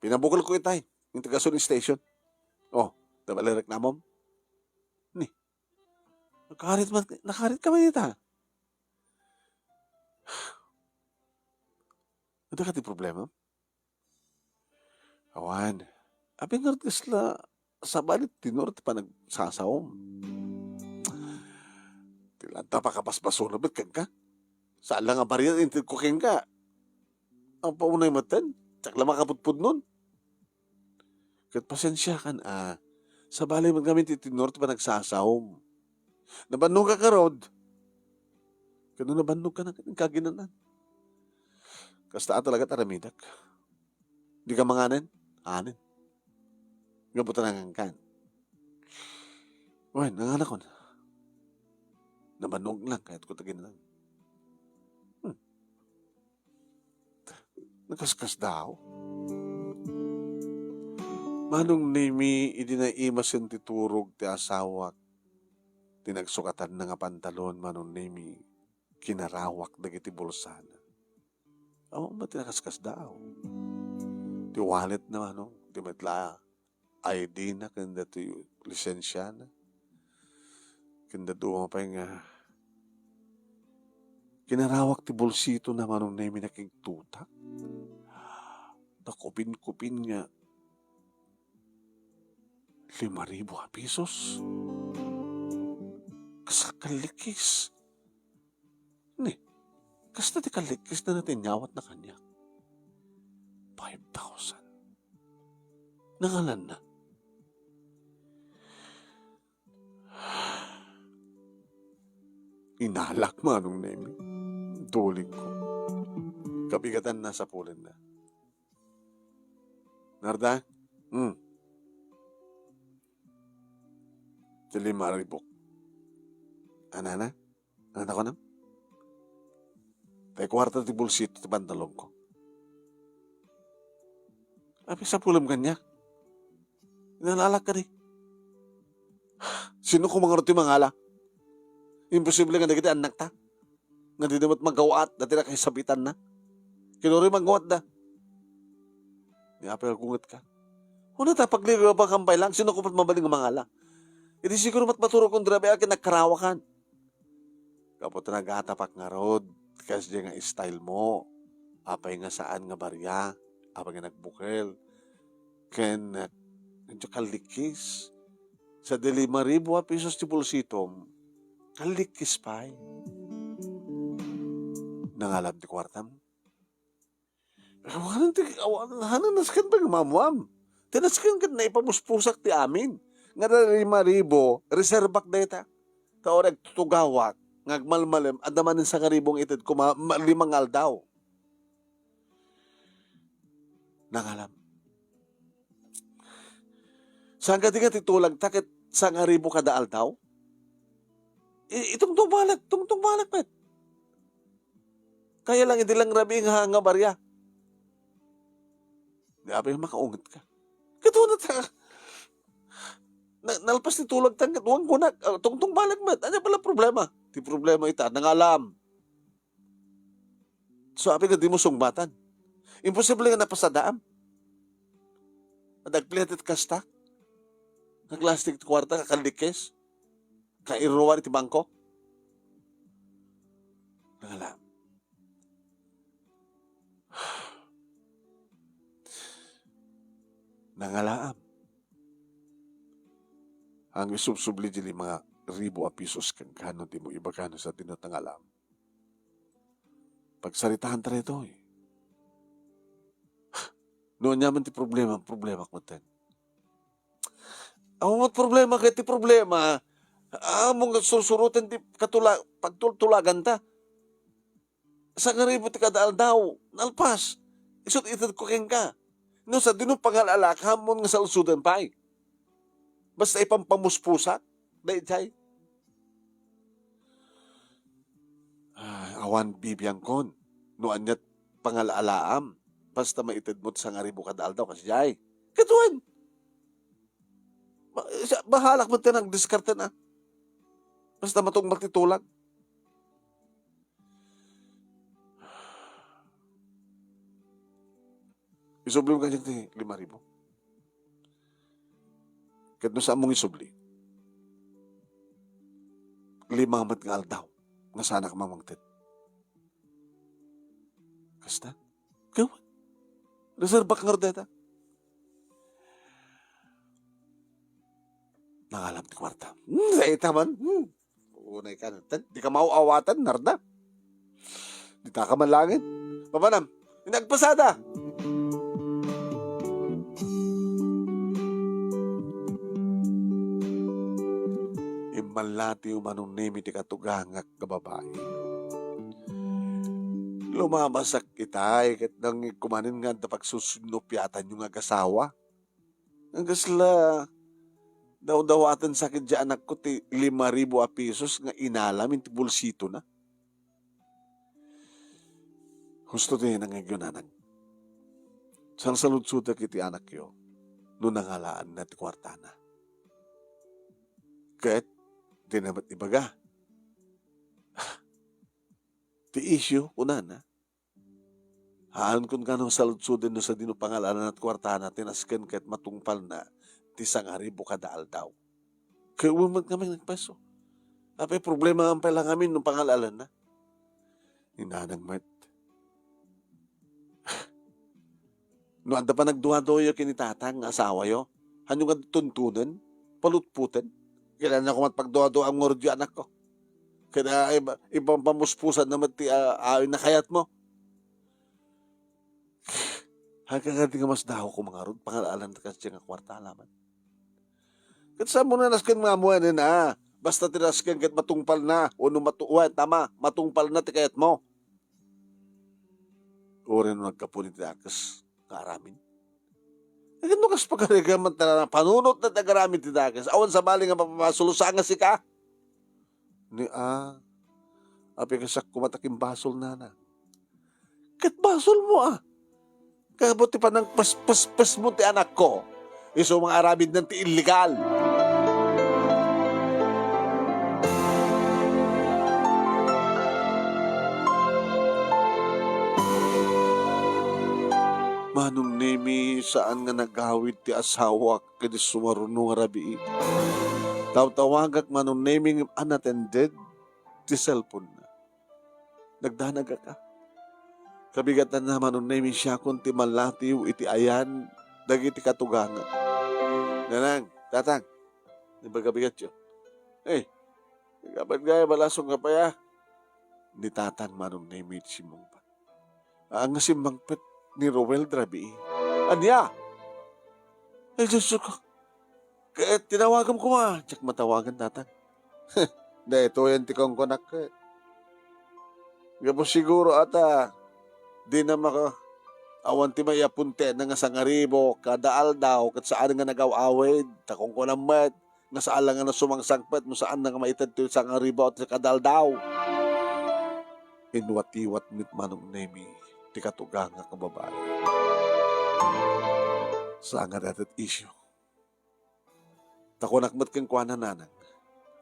Pinabukelko itay, iti gasoline station. O, ta bale reklamom? Ni, nakarit man, nakarit ka man ita. Adda kadi problema? Awan. Apay ngarud kasla sabali ti tenor ti panagsasaom? Ti lanta pakabasbasolem met kenka. Saan la nga barya ti intedko kenka. Apo unay metten, diak la makapudpudnon. Ket pasensiakan a, sabali met ngamin ti tenor ti panagsasaom. Nabannogak ngarud. Ket no nabannogka na ket inka aginan-an. Kasta a talaga ti aramidek. Dika manganen? Anen. Gapu ta nangankan. Wen, nanganakon. Nabannog lang, kayatko ti aginan-an. Hmm. Nakaskasdaaw. Manong Nemi, idi naimasen ti turog ti asawak, ti nagsukatanna nga pantalon, Manong Nemi, kinarawak dagiti bulsana. Awan met ti nakaskasdaaw. Ti walletna, Manong, ti met la I D na, ken datoy lisensiana. Ken dadduma pay nga kinarawak ti bulsitona, Manong Nemi, nakigtutak. Nakupin-kupin nga lima ribu a pesos. Kas kallikis. Ni, kasta ti kallikisna ti inyawatna kaniak. Five thousand. Nangalanna. Inalak, Manong Nemi. Tulingko. Kabigatanna, sapulenna. Narda? Hmm. Ti lima a ribuk. Anana? Ano ta kunam? Tay kuarta ti bulsito ti pantalonko. Apay sapulem kaniak? Inala-alak kadi. Sino koma ngarud ti mangala? Imposible nga dagiti annakta nga dida met magawat dati nakasabitanna. Kinuri magawatda. Ni apay agungetka? Una ta, paglibabakam pay lang, sino ko met mabalin nga mangala? Idi siguro met maturogkon dira bay a kinakarawakan. Gapu ta nagatapak ngarud, kasdiay nga style mo. Apay nga saan nga barya, apay nga nagbukel. Ken, eh, medyo kallikis. Sa di lima ribu a pesos ti bulsitom, kallikis pay. Nangalam ti kuartam? Awanan ti, awan, hanan nasken pay nga maammoam. Ti nasken ket naipamuspusak ti amin. Nga da lima ribu, reserbak dayta. Ta uray agtutugawak, nga agmalmalem, adda manen sangaribu nga itedko ma-, ma-, lima nga aldaw. Nangalam. Saan kadi nga ti tulagta ket sangaribu kada aldaw? I-, itungtungbalak, tungtungbalak met. Kaya lang, idi lang rabii nga, nga barya. Di apay makaunget ka. Ket una ta, na-, nalpas ti tulagta ket wen kunak, ah, tungtungbalak met. Ania pala problema? Ti problema ita, nangalam. So, apay nga dimo sungbatan? Imposible nga napasadaam. Adda agpletet kasta? Nga klase ti kuarta nga kallikis? Kairuan iti bangko? Nangala. Nangalaam. Ang isubsubli di lima ribu a pesos kenka no dimo ibaga no sadino ti nangalaam. Pagsaritaanta daytoy. No aniaman ti problema, problema ko ten. Awan met problema ket ti problema, ammom nga sursuroten ti katula-, pagtultulaganta. Sangaribu ti kada aldaw, nalpas. Isut' itedko kenka. No sadino pangal-alak, ammom nga saludsodem pay. Basta ipampamuspusak, daydiay. Ay, awan bibiangkon no aniat pangal-alaam, basta maited met sangaribu kada aldaw, kasdiay. Ket wen, Ba-, siya, bahalak met ti nagdiskarte na. Basta matungpal ti tulag. Isublim kaniak ti lima ribu. Ket no saan mong isubli, lima met nga aldaw nga saanak mamangted. Kasta? Gawat. Reservak ngarud dayta. Nangalam ti kuarta. Hmm, dayta man. Hmm. Unay ka na. Tan, di ka maaw-awatan, narda. Di ta ka manlangit. Papanam, inagpasada. Immanlatiw Manong Nemi ti katugangak nga babai. Lumabasak itay ket nangngegko manen nga adda pagsusinnupiatanyo nga agasawa. Ngem kasla dawdawaten sa ket di anakko ti lima ribu a pesos nga inalam iti bolsitona. Husto ti nangngegyo, nanang. Salsaludsodak iti anakyo no nangalaanna ti kuartana. Ket dina met ibaga ti isyu, kunana. Haankon nga no saludsoden no sadino pangalaanna ti kuartana ti nasken ket matungpalna ti sangaribu kada aldaw. Ket wen met ngamin nagpaso. Apay problema pay la ngamin no pangalaanna. Ni nanang met. No adda panagduaduayo ken ni tatang nga asawayo, haanyo nga tuntunen, palutpoten. Kailangan ko met pagduaduam ngarud, anakko. Ket, ah, iba-, ipampamuspusan na met ti, ah, awid nga kayatmo. Haanka nga di nga masdaaw ko mangarud, pangalaanna ti kasdiay nga kuarta laman. Ket saan mo nga nasken nga ammoen, ah? Basta ti nasken ket matungpalna, wenno matu-, wen, tama, matungpalna ti kayatmo. Uray no naggapu ni ti dakes nga aramid. Ket no kas pagarigan man ta, panunot na ti agaramid ti dakes, awan sabali nga mapabasol saan nga sika. Ni, ah, apay, kasak koma ta kin basol, nana. Ket basolmo, ah. Kabut ti panangpespespesmo ti anakko. Isu nga aramidnan ti illegal. Manong Nemi, saan nga nagawid ti asawak ken isu nga runo nga rabii. Tawtawagak Manong Nemi ngem unattended ti cellphone-na. Nagdanagak, a. Kabigatanna, Manong Nemi, siakon ti mallatiw iti ayan dagiti katugangak. Nanang, tatang, ni bagabigatyo. Eh, kabat gaya, balasong ka pa ya. Ni tatang Manong Nemi iti simmungpat. Haan nga simmangpet ni Roel ti rabii. Ania? Ay, Diyos ko. Ket tinawagam koma, diak matawagan, tatang. Daytoyen ti kunkunak ket. Gapu siguro ata, dina maka-, awan ti maiyapunten nga sangaribu kada aldaw ket saan nga nagaw-awid, ta kunkunam met nga saan la nga sumangsangpet no saan nga maited ti sangaribu a kada aldaw. Inwatiwat met Manong Nemi ti katugangak nga babai. Saan nga dayta ti isyu. Ta kunak met kenkuana, nanang,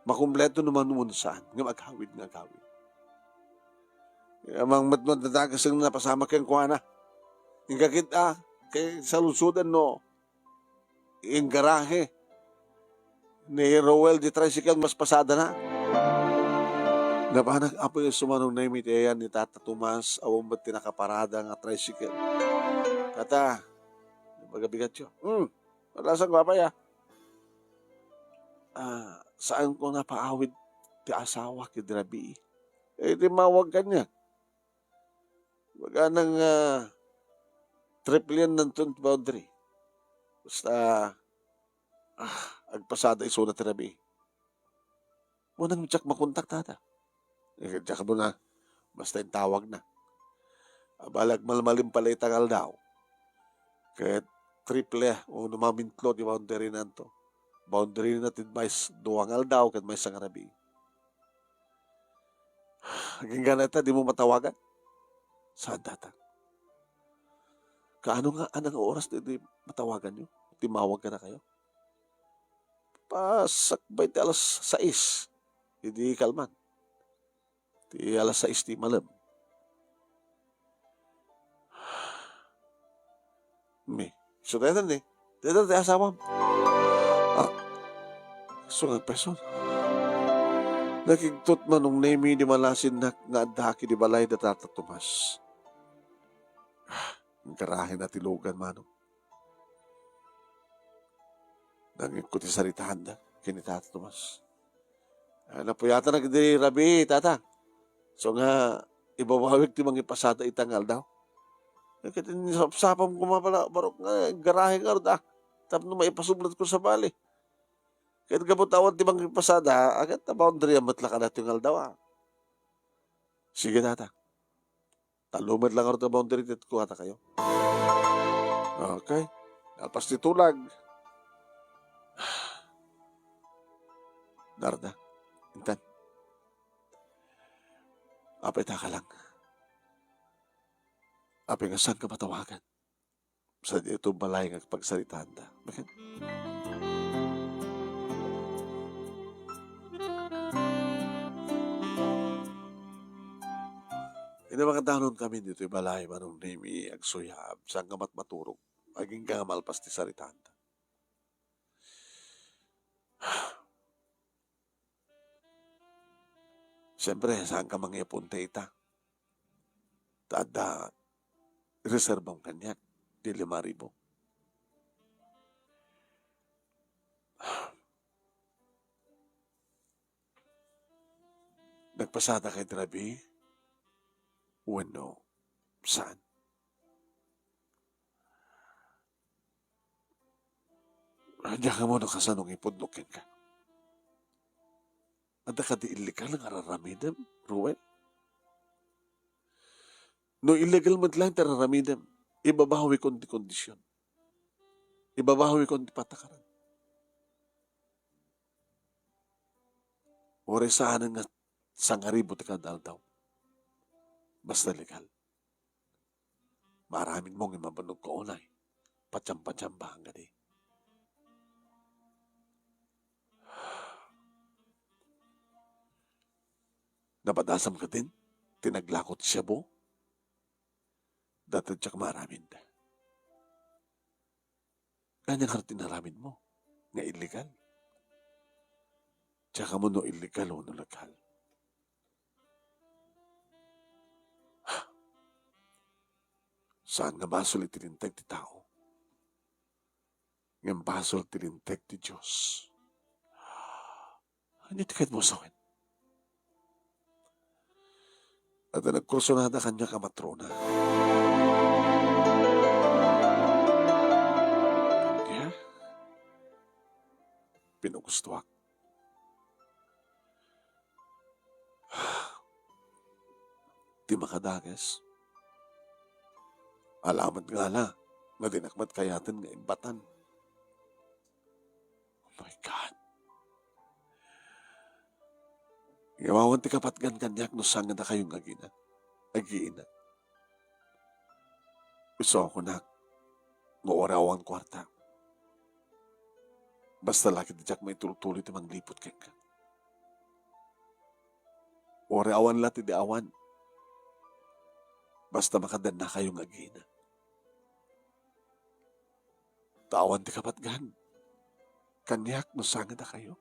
makumpleto no mano wenno saan, ngem agawid nga agawid. Amangan met no adda dakes nga napasamak kenkuana. Inka kit-, a, ket saludsodan no inggarahe ni Roel ti tricycle, maspasadana. Napanak, apo, isu Manong Nemi ti ayan ni Tata Tomas, awan met ti nakaparada nga tricycle. Tata, bagabigatyo. Hmm, balasang ko, apay, a. Ah, saan ko napaawid ti asawak idi rabii. Eh, timmawag kaniak. Magana nga tripliennanton ti boundary. Basta, ah, agpasada isuna ti rabii. Kunam, diak makontak, tata. Eh, diak mo na. Basta intawagna. Abala, agmalmalem pay la ita nga aldaw. Ket triple wenno mamintlo ti boundary-nanto. Boundary-na ti maysa dua nga aldaw ket maysa nga rabii. Agingga dayta, dimo matawagan? Saan dayta? Kaano nga, anang oras ti, ti matawaganyo? Timmawag kadakayo? Pasakbay ti alas sais idi kalman. Ti alas sais ti malem. Mi, isu dayta ni. Dayta ti asawam. Ah, isu nga agpayso. Nakigtot Manong Nemi di malasinnak nga adda ket di balay da Tata Tomas. Ah, garahen a ti lugan, Manong. Nangngegko ti saritaanda ken ni Tata Tomas. Ah, napuyatanak idi rabii, Tata. So nga, ibabawik ti mangipasada ita nga aldaw. Ket insapsapam koma pala, barok nga, garahe ngarud, ah. Tapno maipasublatko sabali. Ket gapu ta awan ti mangipasada, ah, ket boundary met la kadaytoy nga aldaw, ah. Sige, Tata. Tallo met la ngarud nga boundary ti kuatakayo. Okay. Nalpas ti tulag. Narda, intan. Apay ta ka lang. Apay nga saanka matawagan? Sa ditoy balay nga pagsaritaanda. Bakit? Ina, makadanon kami ditoy balay, Manong Nemi, agsuyab, saanka met maturog. Agingga nga malpas ti saritaanda. Siyempre, saanka mangipunta ita. Ta adda reservam kaniak ti lima ribu. Nagpasadaka idi rabii wenno saan? Diak ammo no kasano nga ipudno kenka. Adda kadi illegal nga ar-aramidem, Ruel? No illegal met laeng ti ar-aramidem, ibabawikon ti kondision. Ibabawikon ti patakaran. Uray saanen nga sangaribu ti kada aldaw. Basta legal. Maaramidmo nga mabannogko unay. Patiam-patiambaan kadi. Napadasam kadin ti naglako ti shabu? Dayta diak maaramid. Ania ngarud ti inaramidmo nga illegal? Diak ammo no illegal wenno legal. Saan nga basol iti linteg ti tao, ngem basol ti linteg ti Dios. Ania ti kayatmo sawen? Adda nagkursunada kaniak a matrona. Dia? Pinagustoak. Ti makadakes. Ala met nga ala nga dinak met kayaten nga ibbatan. Oh my God. Ngem awan ti kapatgan kaniak no sangidakayo nga agina, agiina. Isu a kunak, no uray awan kuarta, basta la ket diak maitultuloy ti mangliput kenka. Uray awan la ti di awan, basta makadannakayo nga agina. Ta awan ti kapatgan kaniak no sangidakayo.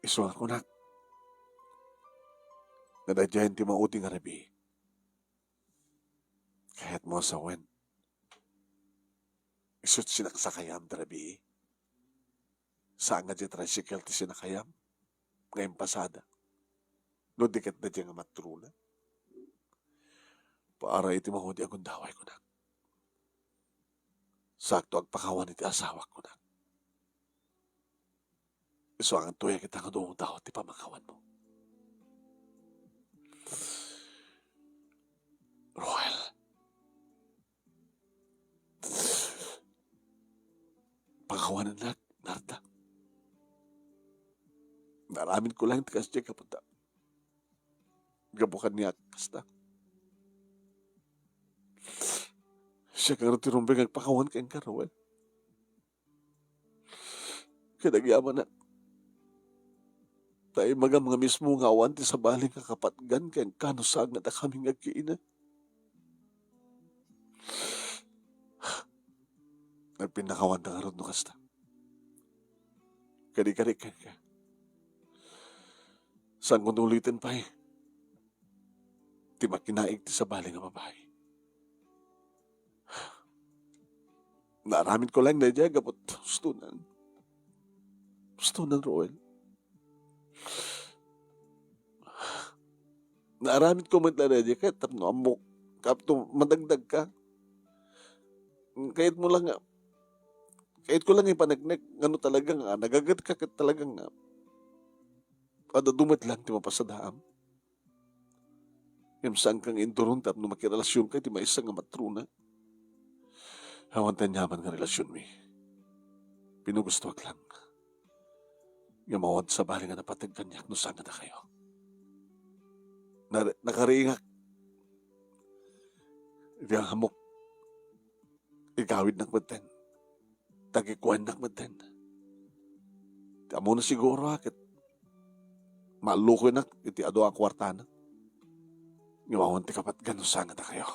Isu nga kunak, nga daydiayen ti maudi nga rabii. Kayatmo a sawen, isu ti sinaksakayam ti rabii. Saan nga diay tricycle ti sinakayam nga impasada, no di ket daydiay nga matrona. Para iti maudi a gundaway, kunak. Saakto agpakawan iti asawak, kunak. Isu a ngarud, tuyek ita nga dumawdawat ti pamakawanmo. Ruel. Pakawanennak, Narda. Naaramidko laeng ti kasdiay gapu ta, gapu kaniak kasta. Siak ngarud ti rumbeng nga agpakawan kenka, Ruel. ket agyamanak. Ta imbagam nga mismo nga awan ti sabali nga kapatgan kenka no sangad a kami nga agkiina. Agpinnakawan ta ngarud no kasta. Kadi-kadi kenka. Saan ko uliten pay ti makinaig ti sabali nga babai. Naaramid ko lang daydiay gapu ta ustonan. Ustonan, Roel. Naaramid ko met la daydiay ket tapno ammok, tapno madagdagka. Kayatmo lang nga, kayatko lang ipaneknek nga no talaga nga nagagetka ket talaga nga ad-adu met lang ti mapasadaam. Ngem saanka nga induron tapno makirelasionka iti maysa nga matrona. Awan ti aniaman nga relasionmi. Pinugustoak lang. Ngem awan sabali nga napateg kaniak no sangad a kayo. Nar-, nakaringak. Iti ammok. Igawidnak metten. Tagikuennak metten. Ti ammona siguro, a, ket maallukoynak iti adu a kuartana. Ngem awan ti kapatgan no sangad a kayo.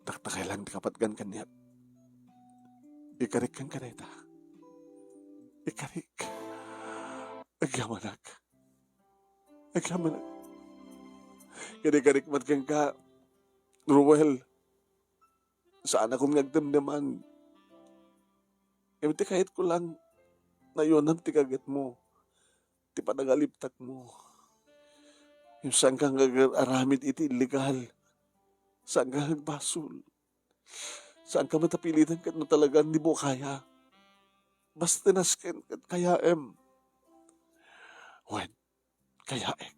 Dakdakkel lang ti kapatgan kaniak. Ikarik kenka dayta. Ikarik. Agyamanak. Agyamanak. Kadi ikarik met kenka, Roel. Saanakon nga agdemdeman. Ngem ti kayatko lang, nayonam ti kagetmo, ti panagalibtakmo. Ngem saanka nga agar-aramid iti illegal. Saanka nga agbasol. Saanka met a pilitan ket no talaga, dimo kaya. Basta ti nasken ket kayaem. Wen, kayaek.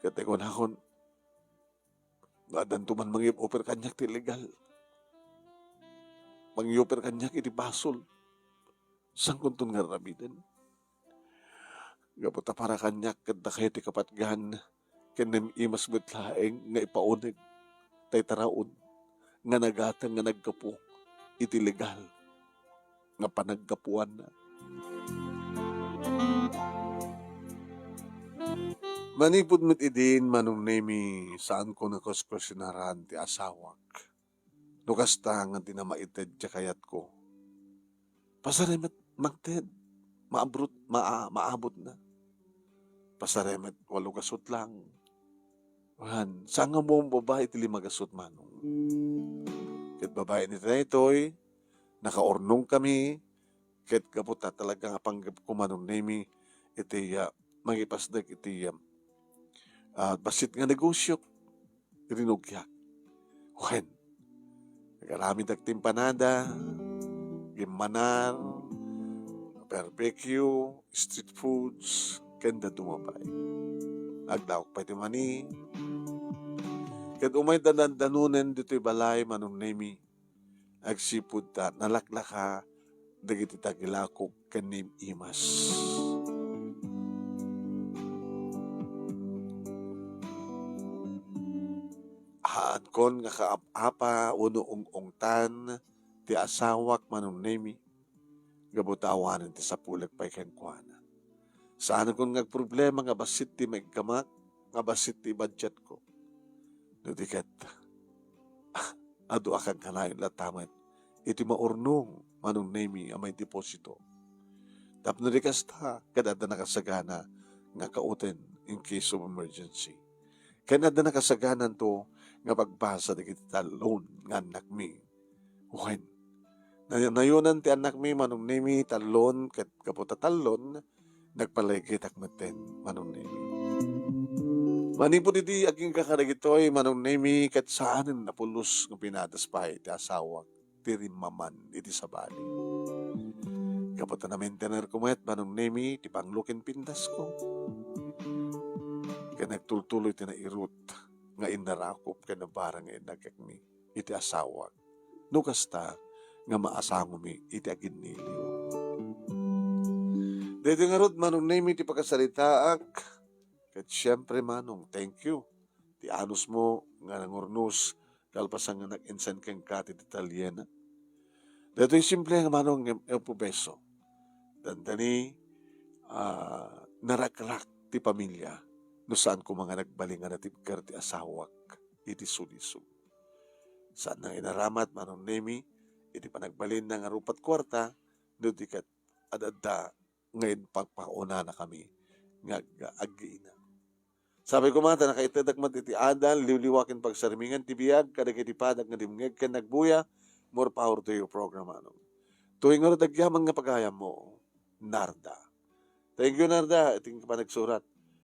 Ket kunakon, no addanto man mangi-offer kaniak ti illegal, mangi-offer kaniak iti basol, saankonton nga aramiden? Gapu ta para kaniak ket dakayo ti kapatgan, ken Naimas met laeng nga ipauneg tay taraon nga nagatang nga naggapu iti legal nga panaggapuanna. Manipud met idin, Manong Nemi, saanko nga kuskusionaran ti asawak. No kasta nga dina maited ti kayatko, pasarem met mangted, maabrot-, maa-, maabotna. Pasarem met walo gasut lang. Wen, saan nga ammom babai iti lima gasut, Manong? Ket babaen iti daytoy, nakaurnongkami, ket gapu ta talaga nga panggepko, Manong Nemi, iti, ah, mangipasdek iti, ah, ah, bassit nga negosiok, rinugiak. Wen, nagaramid ti empanada, gimmanar, barbecue, street foods, ken dadduma pay. Aglaok pay ti mani. Ket umay danandanonen ditoy balay, Manong Nemi, agsipud ta nalaklaka dagiti tagilakok ken ni Imas. Haankon nga kaap-apa wenno ung-ungtan ti asawak, Manong Nemi, gapu ta awanen ti sapulek pay kenkuana. Saankon nga agproblema nga bassit ti maiggamak, nga bassit ti budgetko. No di ket, adu a kankanayon latta met iti maurnong, Manong Nemi, a maideposito. Tapno di kasta, ket adda nakasagana nga kauten in case of emergency. Ken adda nakasagananto nga pagbasa dagiti tallon nga annakmi. Wen, nay-, nayonan ti annakmi, Manong Nemi, tallon, ket gapu ta tallon, nagpalagitak metten, Manong Nemi. Manipud idi agingga kadagitoy, Manong Nemi, ket saanen a pulos nga pinadas pay ti asawak ti rimmaman iti sabali. Gapu ta namaintenerko met, Manong Nemi, ti panglo ken pindasko. Ken nagtultuloy ti nairut nga innarakop ken nabarang nga innagekmi iti asawak. No kasta nga maasangomi iti aginniliw. Daytoy ngarud, Manong Nemi, ti pakasaritaak. Ket siempre, Manong, thank you. Ti anusmo nga nangurnos, kalpasan nga nag-insan kenka ti detalyena. Daytoy simple nga Manong nga, nga probeso. Dandani, ah, narakrak ti pamilya no saan koma nga nagbalin nga natibker ti asawak iti sulisog. Saan nga inaramat Manong Nemi iti panagbalinna nga rupa't kuarta, no di ket ad-adda nga impagpaunana kami nga ag-, aggiina. Sabi ko man, ta nakaitedek met iti adal, liwliwa ken pagsarmingan ti biag kadagiti padak nga dimngeg ken nagbuya. More power to your program, Manong. Tuloy ngarud agyaman nga pagayammo, Narda. Thank you, Narda, iti panagsurat.